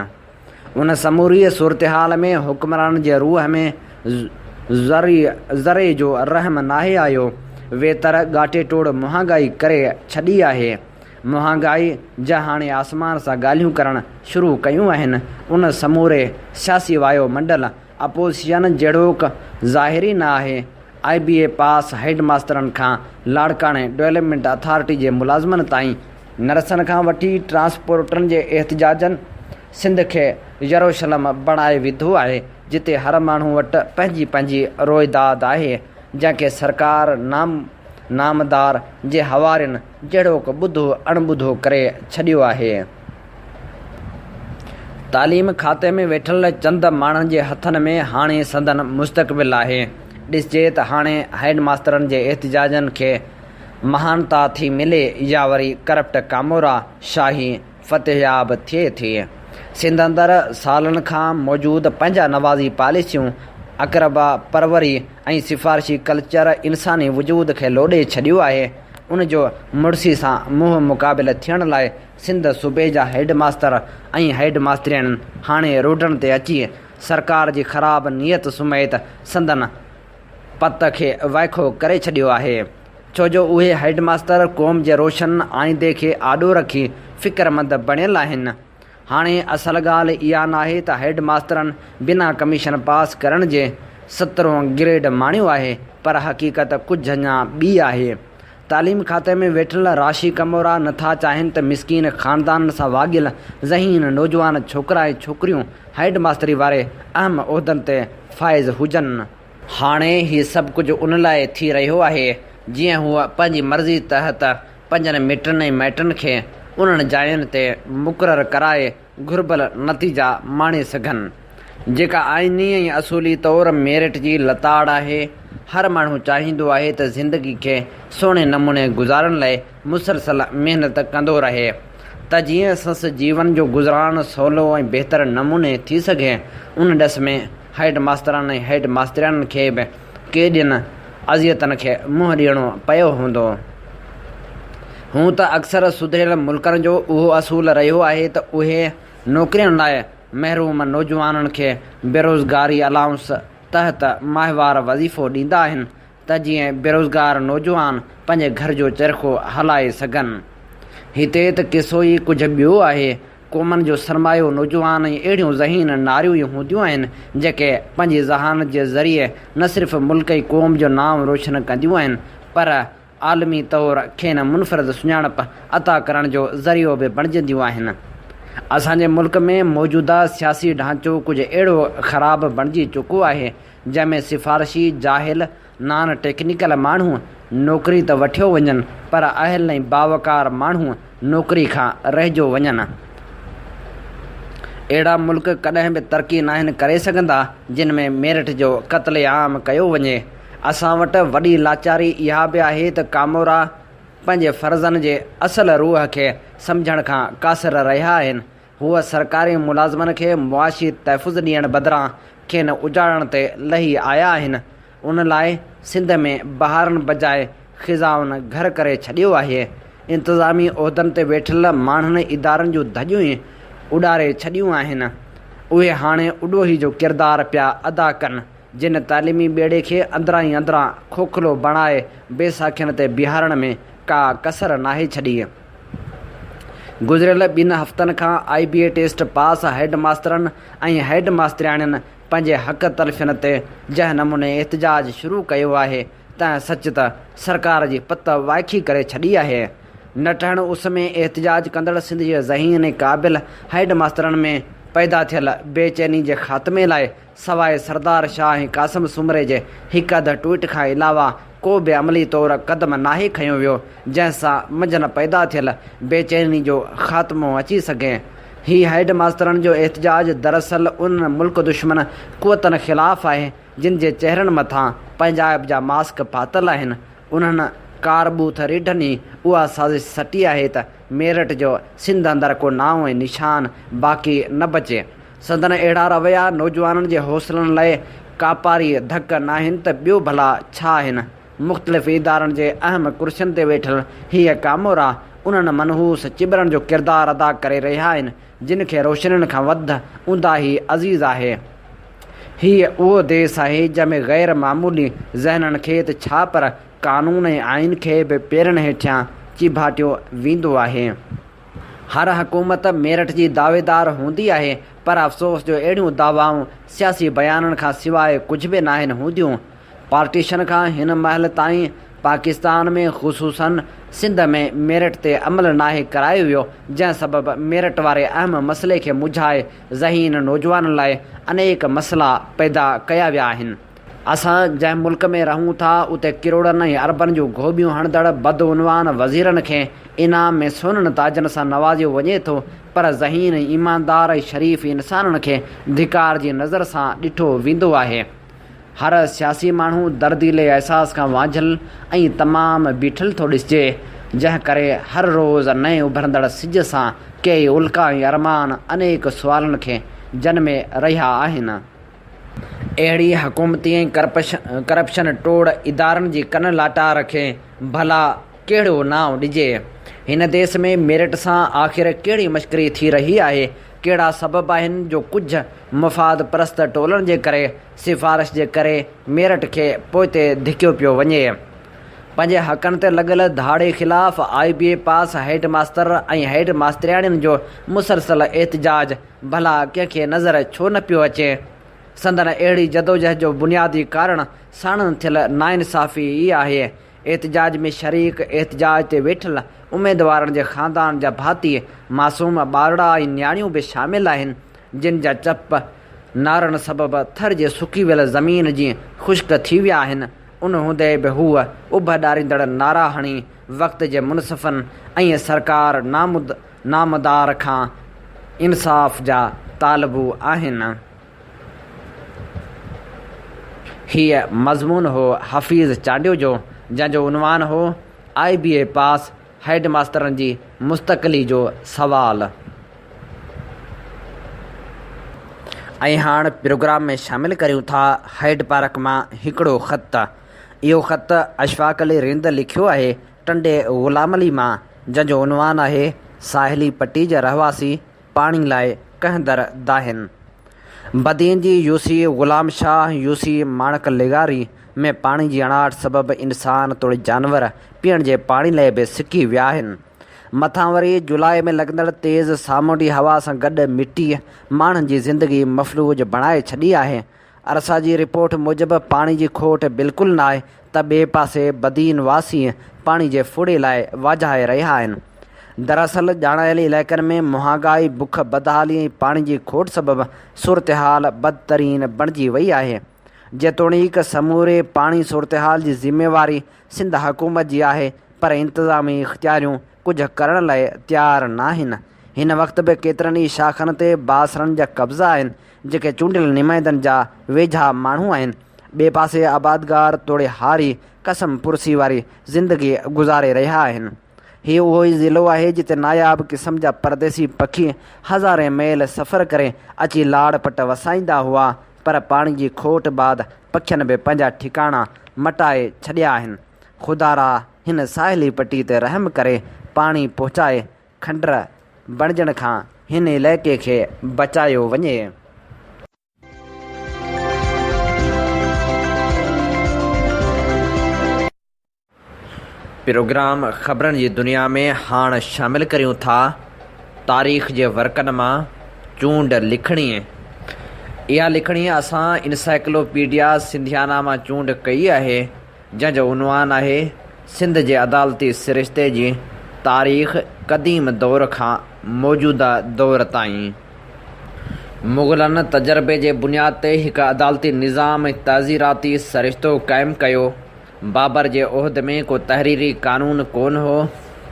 ان سموريء صورتحال ۾ حڪمرانن جي روح ۾ ذري ذري جو رحم ناهي آيو، ويتر ڳاٽي ٽوڙ مهانگائي ڪري ڇڏي آهي. مهانگائي جنهن هاڻي آسمان سان ڳالهيون ڪرڻ شروع ڪيون آهن، ان سموري سياسي وايو منڊل، اپوزيشن، جهڙوڪ ظاهر ئي نه آهي. آء بي اي پاس هيڊ ماسترن کان لاڙڪاڻي ڊولپمينٽ اٿارٽي جي ملازمن تائين، نرسن کان وٺي ٽرانسپورٽرن جي احتجاجن سنڌ کي يروشلم بڻائي وڌو آهي، جتي هر ماڻهو وٽ پنهنجي پنهنجي روئداد آهي، جنهن کي سرڪار نام نامدار جي حوارين جهڙوڪ ٻڌو اڻ ٻڌو ڪري ڇڏيو آهي. تعليم کاتي ۾ ويٺل چند ماڻهن جي هٿن ۾ هاڻي سندن مستقبل آهي. ڏسجي ته هاڻي هيڊ ماسترن جي احتجاجن کي مهانتا ٿي ملي يا وري ڪرپٽ ڪامورا شاهي فتحياب ٿئي ٿي. سنڌ اندر سالن کان موجود پنهنجا نوازي پاليسيون، اقربا پروري ۽ سفارشي ڪلچر انساني وجود کي لوڏي ڇڏيو آهي. ان جو مڙسي سان منهن مقابل ٿيڻ لاء سنڌ صوبي جا هيڊ ماستر ۽ هيڊ ماسترياڻين هاڻي روڊن تي اچي سرڪار جي خراب نيت سميت سندن پت کي وائکو ڪري ڇڏيو آهي. ڇو جو اهي هيڊ ماستر قوم جي روشن آئيندي کي آڏو رکي فڪرمند بڻيل آهن. هاڻي اصل ڳالهه اها ناهي ته هيڊ ماسترن بنا ڪميشن پاس ڪرڻ جي سترهون گريڊ ماڻيو آهي پر حقيقت ڪجهه اڃا ٻي آهي. تعليم کاتي ۾ ويٺل راشي ڪمورا نه ٿا چاهين ته مسڪين خاندانن سان واڳيل ذهين نوجوان ڇوڪرا ۽ ڇوڪريون هيڊ ماستري واري اهم عهدن تي فائز هجن. هاڻي هي سڀ ڪجهه ان لاء ٿي رهيو آهي جيئن هو پنهنجي مرضي تحت پنهنجن مٽن ۽ مائٽن کي انهن جاين تي مقرر ڪرائي گهربل نتيجا ماڻي سگهن. جيڪا آئيني ۽ اصولي طور ميرٽ جي لتاڙ آهي. هر ماڻهو چاهيندو آهي ته زندگي کي سهڻي نموني گذارڻ لاء مسلسل محنت ڪندو رهي ته جيئن سنس جيون جو گذران سولو ۽ بهتر نموني ٿي سگهي. ان ڏس ۾ هيڊ ماسترن ۽ هيڊ ماسترياڻين کي به ڪيڏين اذيتن کي منهن ڏيڻو پيو هوندو. هونء ته اڪثر سڌريل ملڪن جو اهو اصول رهيو آهي ته اهي نوڪرين لاء محروم نوجوانن کي بيروزگاري الائونس تحت ماهوار وظيفو ڏيندا آهن ته جيئن بيروزگار نوجوان پنهنجي گهر جو چرخو هلائي سگهن. هتي ته قصو ئي ڪجهه ٻيو آهي. قومن جو سرمايو نوجوان ۽ اهڙيون ذهين ناريون ئي هونديون آهن، جيڪي پنهنجي ذهانت جي ذريعي نه صرف ملڪ ۽ قوم جو نانء روشن ڪنديون آهن، پر عالمي طور کين منفرد سڃاڻپ عطا ڪرڻ جو ذريعو به بڻجنديون آهن. اسان جي ملڪ ۾ موجوده سياسي ڍانچو ڪجهه اهڙو خراب بڻجي چڪو آهي، جنهن ۾ سفارشي، جاهل، نان ٽيڪنيڪل ماڻهو نوڪري ته وٺيو وڃن پر اهل ۽ باوقار ماڻهو نوڪري کان رهجيو وڃن. اهڙا ملڪ ڪڏهن به ترقي ناهن ڪري سگهندا جن ۾ ميرٽ جو قتل عام ڪيو وڃي. اسان وٽ وڏي لاچاري اها به آهي ته ڪامورا پنهنجي فرضن جي اصل روح کي سمجهڻ کان قاصر رهيا آهن. هو سرڪاري ملازمن کي معاشي تحفظ ڏيڻ بدران کين اجاڙڻ تي لهي آيا آهن. ان لاء سنڌ ۾ بهارن بجاء خزائن گهر ڪري ڇڏيو آهي. انتظامي عهدن تي ويٺل ماڻهن ادارن جون ڌڄيون ئي اڏاري ڇڏيون آهن. اهي هاڻي اڏوهي جو ڪردار پيا ادا ڪن، جن تعليمي ٻيڙي کي اندران ئي اندران کوکلو بڻائي بيساکين تي بيهارڻ ۾ ڪا ڪسر ناهي ڇڏي. گذريل ٻن هفتن کان I B A test pass head ماسترن ۽ هيڊ ماسترياڻين پنهنجي حق تلفين تي جنهن نموني احتجاج شروع ڪيو آهي تنهن سچ ته سرڪار جي پت وائکي ڪري ڇڏي آهي. نٽهڻ اس ۾ احتجاج ڪندڙ سنڌ جي ذهين ۽ قابل هيڊ ماسترن ۾ پيدا ٿيل بي چيني جي خاتمي لاء سواء سردار شاهه ۽ قاسم سومري جي هڪ اڌ ٽوئيٽ کان علاوه ڪو به عملي طور قدم ناهي کنيو ويو جنهن سان منجهن پيدا ٿيل بيچيني جو خاتمو اچي سگهي. هي هيڊ ماسترن جو احتجاج دراصل انهن ملڪ دشمن قوتن خلاف آهي جن جي چهرن مٿان پنجاب جا ماسڪ پاتل آهن. انهن ڪار ٻوٿ ريڍن ئي اها سازش سٽي آهي ته ميرٽ جو سنڌ اندر ڪو نانء ۽ نشان باقي نه بچي. سندن اهڙا رويا نوجوانن جي حوصلن لاء ڪاپاري ڌڪ ناهن ته ٻيو ڀلا ڇا آهن؟ مختلف ادارن جي اهم ڪرسين تي ويٺل هيء ڪامورا انهن منحوس چٻرن جو ڪردار ادا ڪري رهيا آهن، جن کي روشنين کان وڌ اونداهي عزيز آهي. هيء اهو ديس آهي، جنهن ۾ غير معمولي ذهنن کي ته ڇا پر قانون ۽ آئين کي به پيرن هيٺيان چيڀاٽيو ويندو آهي. هر حڪومت ميرٽ جي دعويدار هوندي آهي پر افسوس جو اهڙيون دعوائون سياسي بيانن کان سواء ڪجهه به ناهن هونديون. پارٽيشن کان هن مهل تائين پاڪستان ۾ خصوصن سنڌ ۾ ميرٽ تي عمل ناهي ڪرايو ويو جنهن سبب ميرٽ واري اهم مسئلي کي مجهائي ذهين نوجوانن لاء انيڪ مسئلا پيدا ڪيا ويا آهن. اسان جنهن ملڪ ۾ رهون ٿا اتي ڪروڙن ۽ اربن جون گهوٻيون هڻندڙ بدعنوان وزيرن کي انعام ۾ سونن تاجن سان نوازيو وڃي ٿو پر ذهين ۽ ايماندار ۽ شريف انسانن کي ڌڪار جي نظر سان ڏٺو ويندو آهي. هر سياسي ماڻهو درديلي احساس کان وانجهيل ۽ تمام بيٺل ٿو ڏسجي جنهن ڪري هر روز نئين اڀرندڙ سج سان ڪيئي الڪا ۽ ارمان انيڪ سوالن کي جنمي رهيا آهن. اهڙي حڪومتي ۽ ڪرپشن ٽوڙ ادارن جي ڪن لاٽار کي ڀلا ڪهڙو نانء ڏجي؟ هن ديس ۾ ميرٽ سان آخر ڪهڙي مشڪري ٿي رهي آهي؟ ڪهڙا سبب آهن جو ڪجهه مفاد پرست ٽولن جي ڪري سفارش جي ڪري ميرٽ کي پوئتي ڌڪيو پيو وڃي؟ پنهنجي حقن تي لڳل ڌاڙي خلاف I B A pass head master ۽ head ماسترياڻين جو مسلسل احتجاج ڀلا ڪنهن کي نظر ڇو نه پيو اچي؟ سندن اهڙي جدوجهد جو بنيادي ڪارڻ ساڻن ٿيل ناانصافي ئي آهي. احتجاج ۾ شريڪ احتجاج تي ويٺل اميدوارن جي خاندان جا ڀاتي، معصوم ٻارڙا ۽ نياڻيون به شامل آهن، جن جا چپ نعرن سبب ٿر جي سڪي ويل زمين جيئن خشڪ ٿي ويا آهن، ان هوندي به هو اڀ ڏاريندڙ نعرا هڻي وقت جي منصفن ۽ سرڪار نامد نامدار کان انصاف جا طالبو آهن. هيء مضمون هو حفيظ چانڊيو جو، جنهن جو عنوان هو، آء بي اي پاس هيڊ ماسترن جي مستقلي جو سوال. ۽ هاڻ پروگرام ۾ شامل ڪريون ٿا هائيڊ پارڪ مان هڪڙو خط. اهو خط اشفاق علي رند لکيو آهي ٽنڊي غلام علي مان جنهن جو عنوان آهي ساحلي پٽي جا رهواسي پاڻي لاء ڪنهن در دانهين. بدين جي يوسي غلام شاهه يوسي ماڻڪ لغاري ۾ پاڻي جي اڻاٺ سبب انسان توڙي جانور پيئڻ جي پاڻي لاء به سڪي ويا آهن. مٿان وري جولاء ۾ لڳندڙ تيز سامونڊي هوا سان گڏ مٽيء ماڻهن جي زندگي مفلوج بڻائي ڇڏي آهي. ارسا جي رپورٽ موجب پاڻي جي کوٽ بلڪل ناهي ته ٻئي پاسي بدين واسي پاڻي جي ڦڙي لاء واجهائي رهيا آهن. دراصل ڄاڻايل علائقن ۾ مهانگائي، بک، بدحالي ۽ پاڻي جي کوٽ سبب صورتحال بدترين بڻجي وئي آهي. جيتوڻيڪ سموري پاڻي صورتحال جي ذميواري سنڌ حڪومت جي آهي پر انتظامي اختياريون ڪجهه ڪرڻ لاء تيار ناهن. هن وقت به ڪيترن ئي شاخن تي بااثرن جا قبضا آهن جيڪي چونڊيل نمائندن جا ويجها ماڻهو آهن. ٻئي پاسي آبادگار توڙي هاري قسم پرسي واري زندگي گذاري رهيا آهن. هي اهو ئي ضلعو آهي جتي ناياب قسم جا پرديسي پکي هزارين ميل سفر ڪري اچي لاڙ پٽ وسائيندا هئا. پر پاڻي جي کوٽ بعد پکين به پنهنجا ٺڪاڻا مٽائي ڇڏيا آهن. خدارا هن ساحلي پٽي تي رحم ڪري پاڻي پهچائي کنڊر بڻجڻ کان هن علائقي کي بچايو وڃي. پروگرام خبرن جي دنيا ۾ هاڻ شامل ڪريون ٿا تاريخ جي ورقن مان چونڊ لکڻي. اها لکڻي اسان انسائيڪلوپيڊيا سنڌيانا مان چونڊ ڪئي آهي، جنهن جو عنوان آهي سنڌ جي عدالتي سرشتي جي تاريخ قديم دور کان موجوده دور تائين. مغلن تجربي جي بنياد تي هڪ عدالتي نظام ۽ تعزيراتي سرشتو قائم ڪيو. بابر جي عهد ۾ ڪو تحريري قانون ڪونه هو.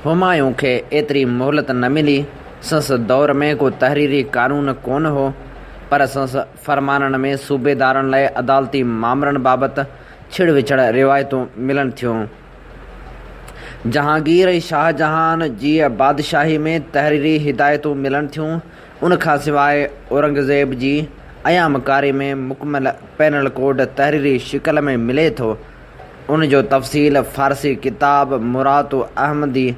همايون کي ايتري مهلت نه ملي. سندس دور ۾ ڪو تحريري قانون ڪونه هو، پر سندس فرمانن ۾ صوبيدارن لاء عدالتي مامرن بابت ڇڙ وڇڙ روايتون ملن ٿيون. جهانگير ۽ شاهجهان جي بادشاهي ۾ تحريري هدايتون ملن ٿيون. ان کان سواء اورنگزيب جي ايامڪاري ۾ مڪمل پينل ڪوڊ تحريري شڪل ۾ ملي ٿو. ان جو تفصيل فارسي ڪتاب مرات احمدي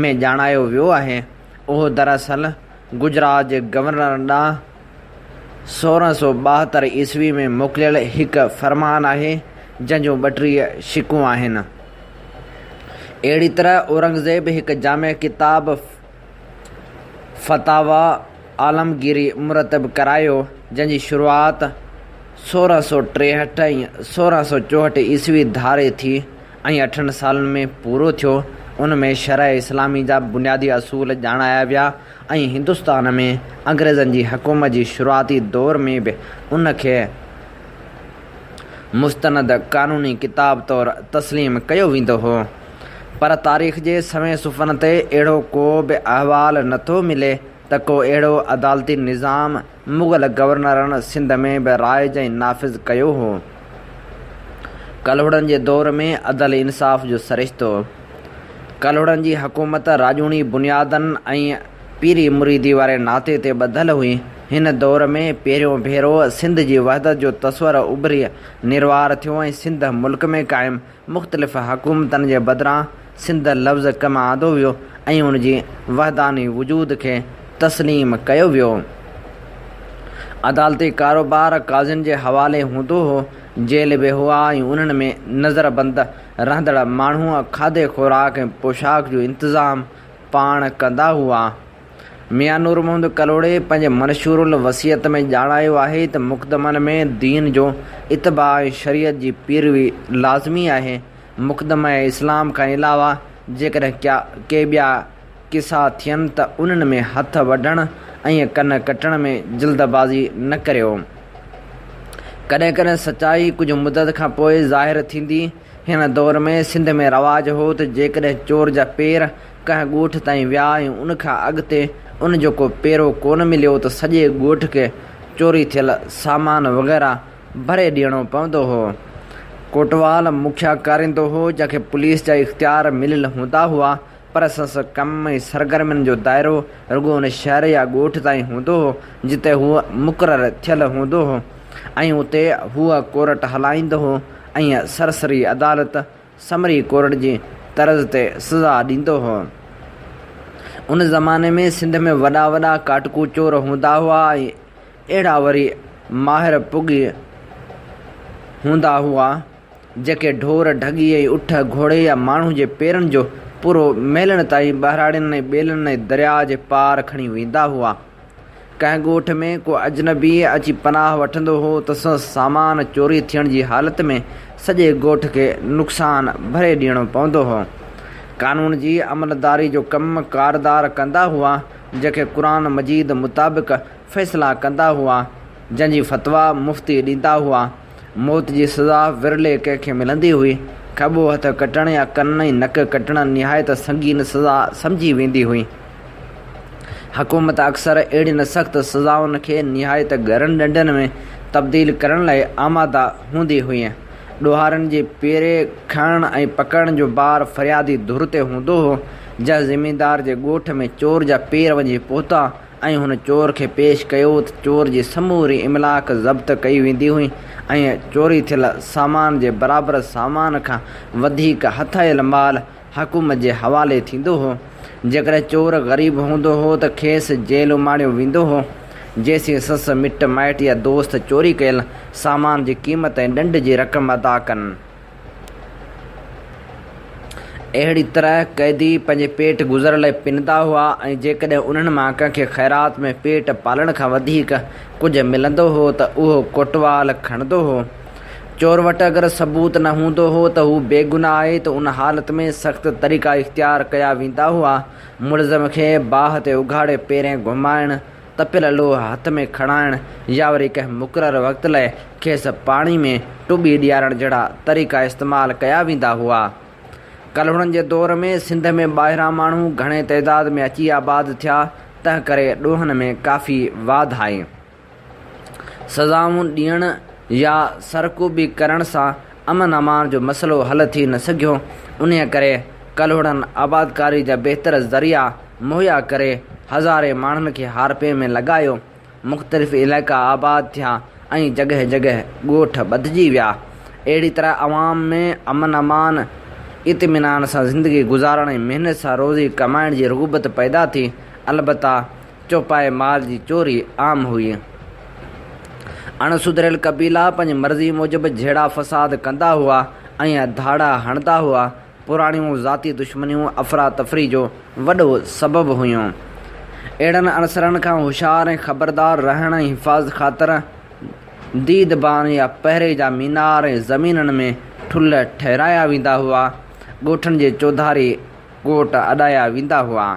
۾ ڄاڻايو ويو آهي. اهو دراصل گجرات جي گورنر ڏانهن 1672 عيسوي ۾ موڪليل هڪ فرمان آهي، جنهن جون 32 شقون آهن. اهڙي طرح اورنگزيب هڪ جامع ڪتاب فتاويٰ عالمگيري مرتب ڪرايو، جنهن جي شروعات 1663 ۽ 1664 عيسوي ڌاري ٿي ۽ اٺن سالن ۾ پورو ٿيو. ان ۾ شرع اسلامي جا بنيادي اصول ڄاڻايا ويا ۽ هندستان ۾ انگريزن جي حڪومت جي شروعاتي دور ۾ به ان کي مستند قانوني ڪتاب طور تسليم ڪيو ويندو هو. پر تاريخ جي سوين صفحن تي اهڙو ڪو به احوال نه ٿو ملي ته ڪو اهڙو عدالتي نظام مغل گورنرن سنڌ ۾ به رائج ۽ نافذ ڪيو هو. ڪلهوڙن جي دور ۾ عدل انصاف جو سرشتو. ڪلهوڙن جي حڪومت راڄوڻي بنيادن ۽ پيري مريدي واري ناتي تي ٻڌل هئي. هن دور ۾ پهريون ڀيرو سنڌ جي وحدت جو تصور اڀري نروار ٿيو ۽ سنڌ ملڪ ۾ قائم مختلف حڪومتن جي بدران سنڌ لفظ ڪم آندو ويو ۽ ان جي وحداني وجود کي تسليم ڪيو ويو. عدالتي ڪاروبار قاضين جي حوالي هوندو هو. جيل به هئا ۽ انهن ۾ نظربند رهندڙ ماڻهو کاڌي خوراڪ ۽ پوشاڪ جو انتظام پاڻ ڪندا هئا. ميان نور محمد ڪلهوڙي پنهنجي منشور الوصيت ۾ ڄاڻايو آهي ته مقدمن ۾ دين جو اتباع ۽ شريعت جي پيروي لازمي آهي. مقدمه اسلام کان علاوه جيڪڏهن ڪي ٻيا قصا ٿين ته انهن ۾ هٿ وڍڻ ۽ ڪن ڪٽڻ ۾ جلد بازي نه ڪريو. ڪڏهن ڪڏهن سچائي ڪجهه مدت کان پوء ظاهر ٿيندي. هن دور ۾ سنڌ ۾ رواج هو ته جيڪڏهن چور جا پير ڪنهن ڳوٺ تائين ويا ۽ ان کان اڳتي ان جو ڪو پيرو ڪونه مليو ته سڄي ڳوٺ کي چوري ٿيل سامان وغيره ڀري ڏيڻو پوندو هو. ڪوٽوال مکيا ڪاريندو هو جنهن کي پوليس جا اختيار مليل هوندا هئا پر سندس ڪم ۽ سرگرمين جو دائرو رڳو ان شهر يا ڳوٺ تائين هوندو هو جتي هو مقرر ٿيل هوندو هو ۽ اتي هو ڪورٽ هلائيندو هو ۽ سرسري عدالت سمري ڪورٽ جي طرز تي سزا ڏيندو هو. ان زماني ۾ سنڌ ۾ وڏا وڏا ڪاٽڪو چور هوندا هئا ۽ اهڙا وري ماهر پڳي هوندا هئا، جيڪي ڍور، ڍڳي ۽ اٺ، گهوڙي يا ماڻهو جي پيرن جو پورو ميلن تائين ٻهراڙين ۽ ٻيلن ۽ درياء جي پار کڻي ويندا هئا. ڪنهن ڳوٺ ۾ ڪو اجنبي اچي پناهه وٺندو هو ته سندس سامان چوري ٿيڻ جي حالت ۾ سڄي ڳوٺ کي نقصان ڀري ڏيڻو پوندو هو. قانون جي عملداري جو ڪم ڪاردار ڪندا هئا، جيڪي قرآن مجيد مطابق فيصلا ڪندا هئا، جنهن جي فتويٰ مفتي ڏيندا هئا. موت جي سزا ورلي ڪنهن کي ملندي هئي. کٻو هٿ ڪٽڻ يا ڪن ۽ نڪ ڪٽڻ نهايت سنگين سزا سمجهي ويندي هئي. حڪومت اڪثر اهڙين سخت سزائن کي نهايت ڳرن ڏنڊن ۾ تبديل ڪرڻ لاء آماده هوندي هئي. ڏوهارين جي پيري کڻڻ ۽ پڪڙڻ جو بار فريادي ڌر تي هوندو هو. جنهن زميندار جي ڳوٺ ۾ چور جا پير وڃي پهتا ۽ هن چور کي پيش ڪيو ته چور جي سموري املاڪ ضبط ڪئي ويندي هئي ۽ چوري ٿيل سامان جي برابر سامان کان وڌيڪ هٿ آيل مال حڪومت جي حوالي ٿيندو هو. جيڪڏهن چور غريب هوندو هو ته کيس جيل اماڻيو ويندو هو، جيسين سس، مٽ مائٽ يا دوست چوري ڪيل سامان جي قيمت ۽ ڏنڊ جي رقم ادا ڪن. اهڙي طرح قيدي پنهنجي پيٽ گذر لاء پنندا هئا ۽ جيڪڏهن انهن مان ڪنهن کي خيرات ۾ پيٽ پالڻ کان وڌيڪ ڪجهه ملندو هو ته اهو ڪوٽوال کڻندو هو. چور وٽ اگر ثبوت نه هوندو هو ته هو بيگناهه آهي ته ان حالت ۾ سخت طريقا اختيار ڪيا ويندا هئا. ملزم کي باهه تي اگهاڙي پيرين گهمائڻ، تپيل لوهه هٿ ۾ کڻائڻ يا وري ڪنهن مقرر وقت لاء کيس پاڻي ۾ ٽٻي ڏيارڻ جهڙا طريقا استعمال ڪيا ويندا هئا. ڪلهوڙن جي دور ۾ سنڌ ۾ ٻاهران ماڻهو گهڻي تعداد ۾ اچي آباد ٿيا، تنهن ڪري ڏوهن ۾ ڪافي واڌ آئي. سزائون ڏيڻ يا سرڪوبي ڪرڻ سان امن امان جو مسئلو حل ٿي نه سگهيو، انهيء ڪري ڪلهوڙن آبادڪاري جا بهتر ذريعا مهيا ڪري هزارين ماڻهن کي هارپي ۾ لڳايو، مختلف علائقا آباد ٿيا ۽ جڳهه جڳهه ڳوٺ ٻڌجي ويا. اهڙي طرح عوام ۾ امن امان، اطمينان سان زندگي گذارڻ ۽ محنت سان روزي ڪمائڻ جي رغبت پيدا ٿي، البته چوپائي مال جي چوري عام هئي. اڻ سڌريل قبيلا پنهنجي مرضي موجب جهيڙا فساد ڪندا هئا ۽ ڌاڙا هڻندا هئا. پراڻيون ذاتي دشمنيون افراتفري جو وڏو سبب هيون. اهڙن عنصرن کان هوشيار ۽ خبردار رهڻ ۽ حفاظت خاطر ديدبان يا پهري جا مينار ۽ زمينن ۾ ٺلهه ٺهرايا ويندا هئا. ڳوٺن جي چوڌاري ڪوٽ اڏايا ويندا هئا.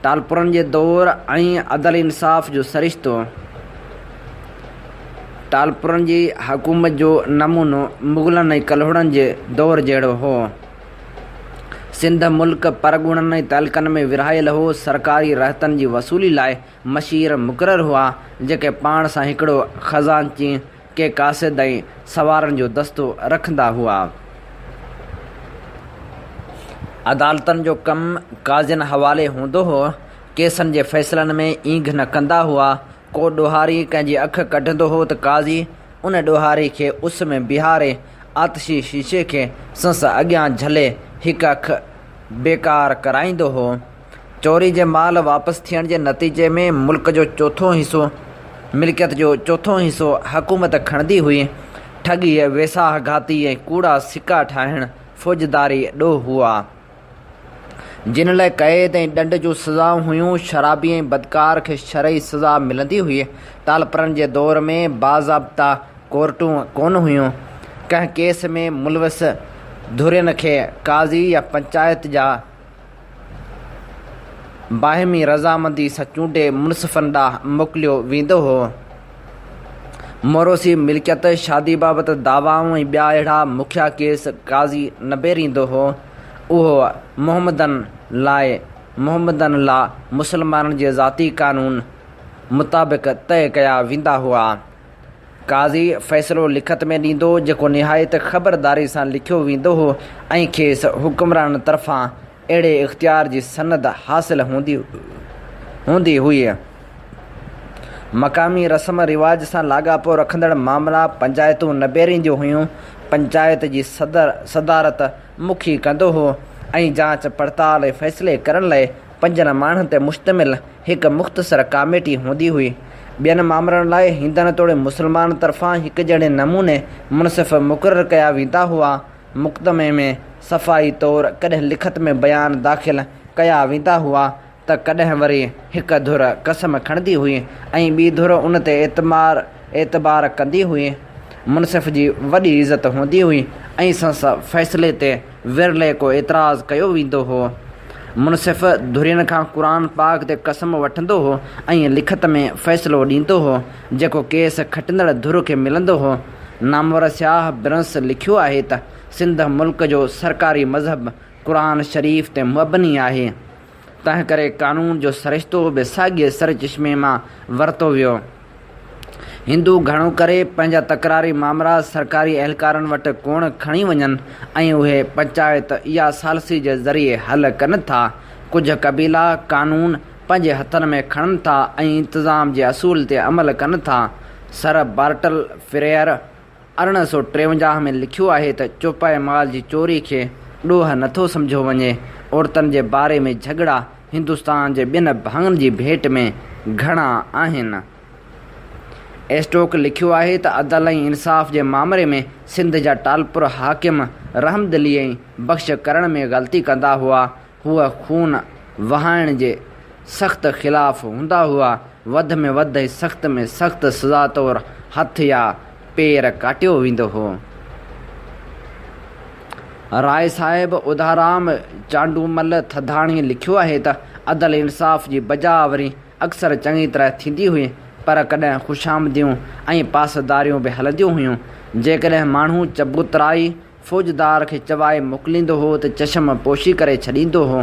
ٽالپرن جي دور ۽ عدل انصاف جو سرشتو، ٽالپرن جي حڪومت جو نمونو مغلن ۽ ڪلهوڙن جي دور جهڙو هو. سنڌ ملڪ پرڳڻن ۽ تعلقن ۾ ورهايل هو. سرڪاري رهتن جي وصولي لاء مشير مقرر هئا، جيڪي پاڻ سان هڪڙو خزانچي، ڪي قاصد ۽ سوارن جو دستو رکندا هئا. عدالتن جو ڪم قاضين حوالي هوندو هو. ڪيسن جي فيصلن ۾ اينگهه نه ڪندا هئا. ڪو ڏوهاري ڪنهن جي اک ڪڍندو هو ته قاضي ان ڏوهاري کي اس ۾ بيهاري آتشي شيشي کي سنس اڳيان جهلي هڪ اک بيڪار ڪرائيندو هو. چوري جي مال واپس ٿيڻ جي نتيجي ۾ ملڪ جو چوٿون حصو ملڪيت جو چوٿون حصو حڪومت کڻندي هئي. ٺڳي، ويساهه گهاتي ۽ ڪوڙا سڪا ٺاهڻ فوجداري ڏوهه هئا. جن لاء قيد ۽ ڏنڊ جون سزائون هيون. شرابي ۽ بدڪار کي شرعي سزا ملندي هئي. ٽالپرن جي دور ۾ باضابطا ڪورٽون ڪونه هيون. ڪنهن ڪيس ۾ ملوث ڌرين کي قاضي يا پنچائت جا باهمي رضامندي سان چونڊي منصفن ڏانهن موڪليو ويندو هو. موروثي ملڪيت، شادي بابت دعوائون ۽ ٻيا اهڙا مکيه ڪيس قاضي نبيريندو هو. اهو محمدن لاء محمدن لا مسلمانن جي ذاتي قانون مطابق طئي ڪيا ويندا هئا. قاضي فيصلو لکت ۾ ڏيندو، جيڪو نهايت خبرداري سان لکيو ويندو هو ۽ کيس حڪمرانن طرفان اهڙي اختيار جي سند حاصل هوندي هئي. مقامي رسم رواج سان لاڳاپو رکندڙ معاملا پنچائتون نبيرينديون هيون. پنچائت جي صدارت مکي ڪندو هو ۽ جاچ پڙتال ۽ فيصلي ڪرڻ لاء پنجن ماڻهن تي مشتمل هڪ مختصر ڪاميٽي هوندي هئي. ٻين مامرن لاء هندن توڙي مسلمانن طرفان هڪجهڙي نموني منصف مقرر ڪيا ويندا هئا. مقدمي ۾ صفائي طور ڪڏهن لکت ۾ بيان داخل ڪيا ويندا هئا ته ڪڏهن وري هڪ ڌر قسم کڻندي هئي ۽ ٻي ڌر ان تي اعتبار ڪندي هئي. منصف جي وڏي عزت هوندي هئي ۽ سندس فيصلي تي ورلي ڪو اعتراض ڪيو ويندو هو. منصف ڌرين کان قرآن پاڪ تي قسم وٺندو هو ۽ لکت ۾ فيصلو ڏيندو هو، جيڪو ڪيس کٽندڙ ڌر کي ملندو هو. نامور سياح برنس لکيو آهي ته سنڌ ملڪ جو سرڪاري مذهب قرآن شريف تي مبني آهي. تنهنڪري قانون جو سرشتو به ساڳئي سرچشمي مان ورتو ويو. هندو گهڻو ڪري پنهنجا تڪراري مامرا سرڪاري اهلڪارن وٽ ڪونه کڻي وڃن ۽ اهي پنچائت يا ثالثي جي ذريعي حل ڪن ٿا. ڪجهه قبيلا قانون پنهنجي هٿن ۾ کڻن ٿا ۽ انتظام جي اصول تي عمل ڪن ٿا. سر بارٽل فريئر 1853 ۾ لکيو آهي ته چوپائي مال جي چوري کي ڏوهه نٿو سمجهيو وڃي. عورتن جي باري ۾ جهڳڙا هندستان جي ٻين ڀاڱن جي ڀيٽ ۾ گهڻا آهن. ايسٽوڪ لکيو آهي ته عدل ۽ انصاف جي مامري ۾ سنڌ جا ٽالپر حاڪم رحمدلي ۽ بخش ڪرڻ ۾ غلطي ڪندا هئا. هو خون وهائڻ جي سخت خلاف هوندا هئا. وڌ ۾ وڌ ۽ سخت ۾ سخت سزا طور هٿ يا پير ڪاٽيو ويندو هو. راء صاحب اڌارام چانڊومل ٿڌاڻي لکيو آهي ته عدل انصاف جي بجا آوري اڪثر چڱي طرح ٿيندي هئي، پر ڪڏهن خوشامديون ۽ پاسداريون به هلنديون هيون. جيڪڏهن ماڻهو چبوترائي فوجدار کي چوائي موڪليندو هو ته چشم پوشي ڪري ڇڏيندو هو.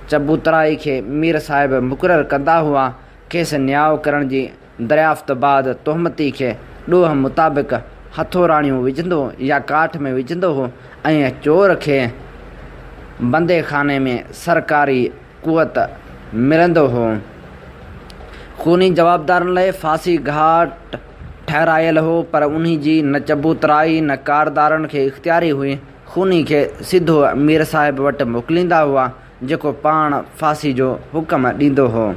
چبوترائي کي مير صاحب مقرر ڪندا هئا. کيس نياء ڪرڻ جي دريافت بعد تهمتي کي ڏوهه مطابق هٿوراڙيون وجهندو يا ڪاٺ ۾ وجهندو هو ۽ چور کي بنديخاني ۾ سرڪاري قوت ملندو هو. خوني جوابدارن لاء ڦاسي گهاٽ ٺهرايل هو، پر انهي جي نه چبوترائي نه ڪاردارن کي اختياري هئي. خوني کي سڌو مير صاحب وٽ موڪليندا هئا، جيڪو پاڻ ڦاسي جو حڪم ڏيندو هو.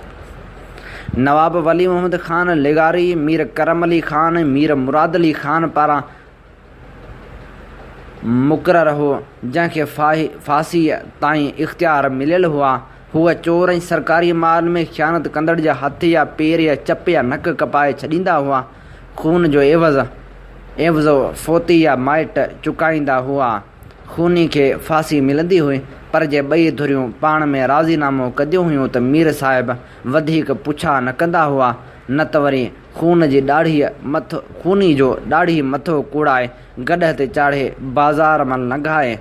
نواب ولي محمد خان لغاري، مير ڪرم علي خان ۽ مير مراد علي خان پاران مقرر هو، جنهن کي ڦاسيء تائين اختيار مليل هئا. هو چور ۽ سرڪاري مال ۾ خيانت ڪندڙ جا هٿ يا پير يا چپ يا نڪ ڪپائي ڇڏيندا هئا. خون جو عيوض عيوضو فوتي يا مائٽ چڪائيندا هئا. خوني کي ڦاسي ملندي هئي، پر جي ٻئي ڌريون پاڻ ۾ راضي نامو ڪنديون هيون ته مير صاحب وڌيڪ پڇا نه ڪندا هئا، نه ته وري خون جي ڏاڙهيء مٿ خوني جو ڏاڙهي مٿو ڪوڙائي گڏهه تي چاڙهي بازار مان لنگهائي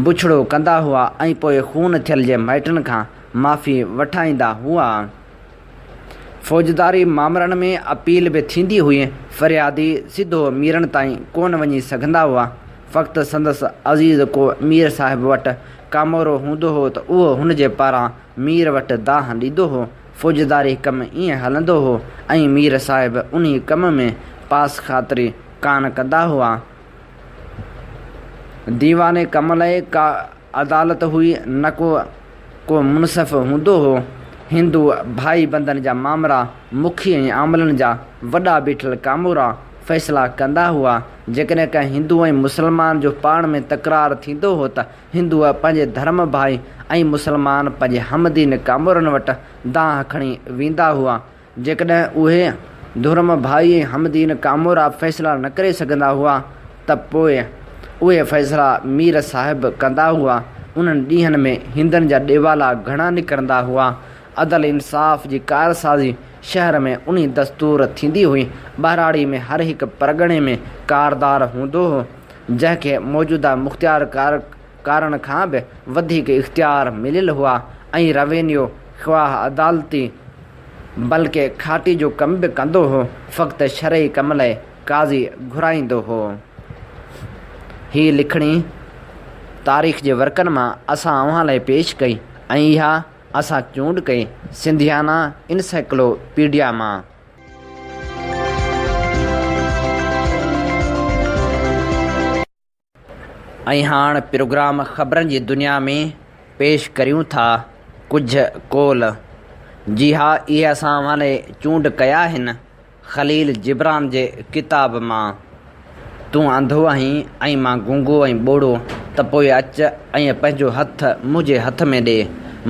بڇڙو ڪندا هئا ۽ پوء خون ٿيل جي مائٽن کان معافي وٺائيندا هئا. فوجداري مامرن ۾ اپيل به ٿيندي هئي. فريادي سڌو ميرن تائين ڪونه وڃي سگهندا هئا. فقط سندس عزيز ڪو مير صاحب وٽ ڪامورو هوندو هو ته اهو هن جي پاران مير وٽ دانهن ڏيندو هو. فوجداري ڪم ائين هلندو هو ۽ مير صاحب انهي ڪم ۾ پاس خاطري ڪانه ڪندا هئا. ديواني ڪم لئه ڪا عدالت هئي نه ڪو ڪو منصف هوندو هو. هندو ڀائي بندن جا مامرا مکي ۽ عاملن جا وڏا بيٺل ڪامورا فيصلا ڪندا هئا. جيڪڏهن ڪنهن هندو ۽ مسلمان جو پاڻ ۾ تڪرار ٿيندو هو ته هندو پنهنجي ڌرم ڀائي ۽ مسلمان پنهنجي هم دين ڪامورن وٽ دانهن کڻي ويندا هئا. جيڪڏهن اهي ڌرم ڀائي ۽ هم دين ڪامورا فيصلا نه ڪري سگهندا هئا ته پوء اهي فيصلا مير صاحب ڪندا هئا. انهن ڏينهن ۾ هندن جا ڏيوالا گهڻا نڪرندا هئا. عدل انصاف جي ڪارسازي شهر ۾ انهي دستور ٿيندي هئي. ٻهراڙي ۾ هر هڪ پرڳڻي ۾ ڪاردار هوندو هو. جنهن کي موجوده مختيار ڪارن کان به وڌيڪ اختيار مليل هئا ۽ روينيو خواهه عدالتي بلڪه کاٽي جو ڪم به ڪندو هو، فقط شرعي ڪم لئه قاضي گهرائيندو هو. هي لکڻي تاريخ جي ورقن مان اسان اوهان لئه پيش ڪئي ۽ اها اسان چونڊ ڪئي سنڌيانا انسائيڪلو پيڊيا مان. ۽ هاڻ پروگرام خبرن جي دنيا ۾ پيش ڪريون ٿا ڪجهه قول. جي ها اهي اسان اوهان لاء چونڊ ڪيا آهن خليل جبران جي ڪتاب مان. تون انڌو آهين ۽ مان گونگو ۽ ٻوڙو ته پوء اچ ۽ پنهنجو هٿ منهنجي هٿ ۾ ڏي.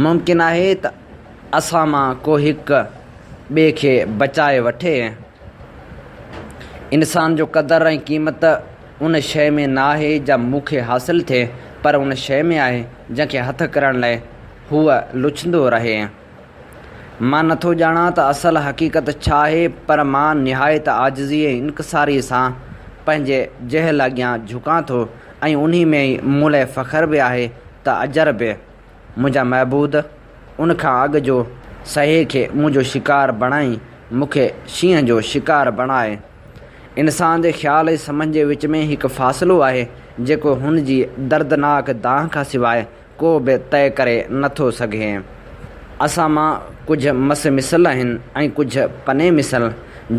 ممڪن آهي ته اسان مان ڪو هڪ ٻئي کي بچائي وٺي. انسان جو قدر ۽ قيمت ان شيء ۾ نه آهي جا مون کي حاصل ٿئي، پر ان شيء ۾ آهي جنهن کي هٿ ڪرڻ لاء هو لڇندو رهي. مان نٿو ڄاڻان ته اصل حقيقت ڇا آهي، پر مان نهايت عاجزي ۽ انڪساريء سان پنهنجي جهل اڳيان جهڪان ٿو ۽ انهي ۾ ئي مون لاء فخر به آهي ته اجر به. منهنجا معبود! ان کان اڳ جو سهي کي منهنجو شڪار بڻائين، مون کي شينهن جو شڪار بڻاء. انسان جي خيال ۽ سمجهه جي وچ ۾ هڪ فاصلو آهي، جيڪو هن جي دردناڪ دانهن کان سواء ڪو به طئي ڪري نه ٿو سگهي. اسان مان ڪجهه مس مثل آهن ۽ ڪجهه پني مثل.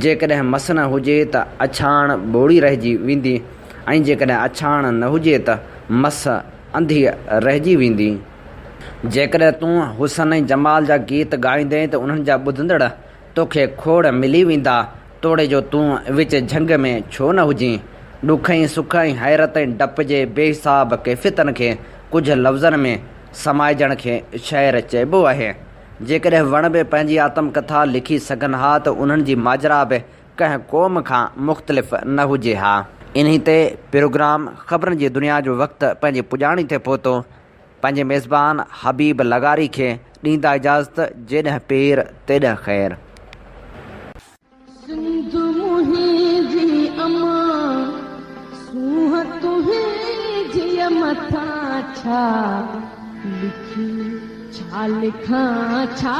جيڪڏهن مس نه هجي ته اڇاڻ ٻوڙي رهجي ويندي ۽ جيڪڏهن اڇاڻ نه هجي ته مس انڌي رهجي ويندي. جيڪڏهن تون حسن ۽ جمال جا گيت ڳائيندين ته انهن جا ٻڌندڙ توکي کوڙ ملي ويندا، توڙي جو تون وچ جهنگ ۾ ڇو نه هجين. ڏک ۽ سک ۽ حيرت ۽ ڊپ جي بي حساب ڪيفيتن کي ڪجهه لفظن ۾ سمائجڻ کي شعر چئبو آهي. جيڪڏهن وڻ به پنهنجي آتم ڪٿا لکي سگهن ها ته انهن جي ماجرا به ڪنهن قوم کان مختلف نه هجي ها. انهي تي پروگرام خبرن جي دنيا جو وقت پنهنجي پڄاڻي تي پهتو. پنهنجي ميزبان حبيب لغاري کي ڏيندا اجازت جيڏهن پير تيڏهن خير. سنڌ منهنجي امان سونهن تنهنجيء مٿان ڇا لکي ڇا لکان ڇا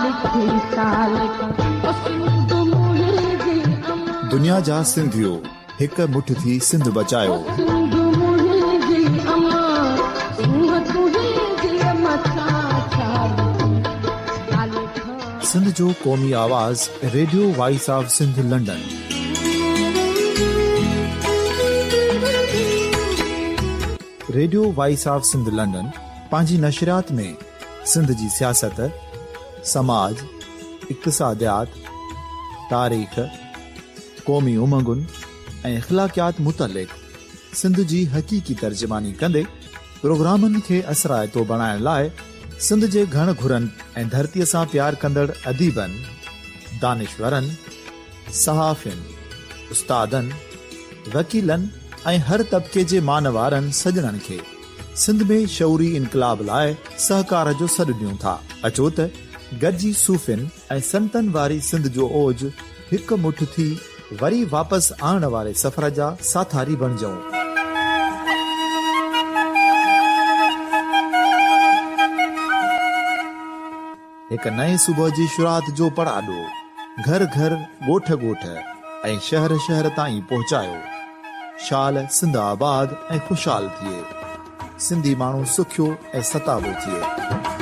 لکي ڇا لکان او سنڌ منهنجي امان. دنيا جا سنڌيو هڪ مٺ ٿي سنڌ بچايو. سنڌ منهنجي امان سونهن تنهنجيء مٿان ڇا لکي ڇا لکان. سنڌ جو قومي آواز radio voice of Sindh London. Radio voice of Sindh London پنهنجي نشريات ۾ سنڌ جي سياست، سماج، اقتصاديات، تاريخ، قومي امنگن ۽ اخلاقيات متعلق سنڌ جي حقيقي ترجماني ڪندي پروگرامن کي اثرائتو بڻائڻ لاء سنڌ جي گهڻ گهرن ۽ ڌرتيء سان پيار ڪندڙ اديبن، دانشورن، صحافين، استادن، وڪيلن ۽ هر طبقي جي مان وارن سڄڻن کي سنڌ ۾ شعوري انقلاب لاء سهڪار جو سڏ ڏيون ٿا. اچو ته گڏجي صوفين ۽ سنتن واري سنڌ جو اوج هڪ مٺ ٿي وري واپس آڻڻ واري سفر جا ساٿاري بڻجون. هڪ نئين صبح جي شروعات جو پڙاڏو گهر گهر، ڳوٺ ڳوٺ ۽ شهر شهر تائين پهچايو. شال سنڌ آباد ۽ خوشحال ٿئي. سنڌي ماڻهو سکيو ۽ ستابو ٿئي.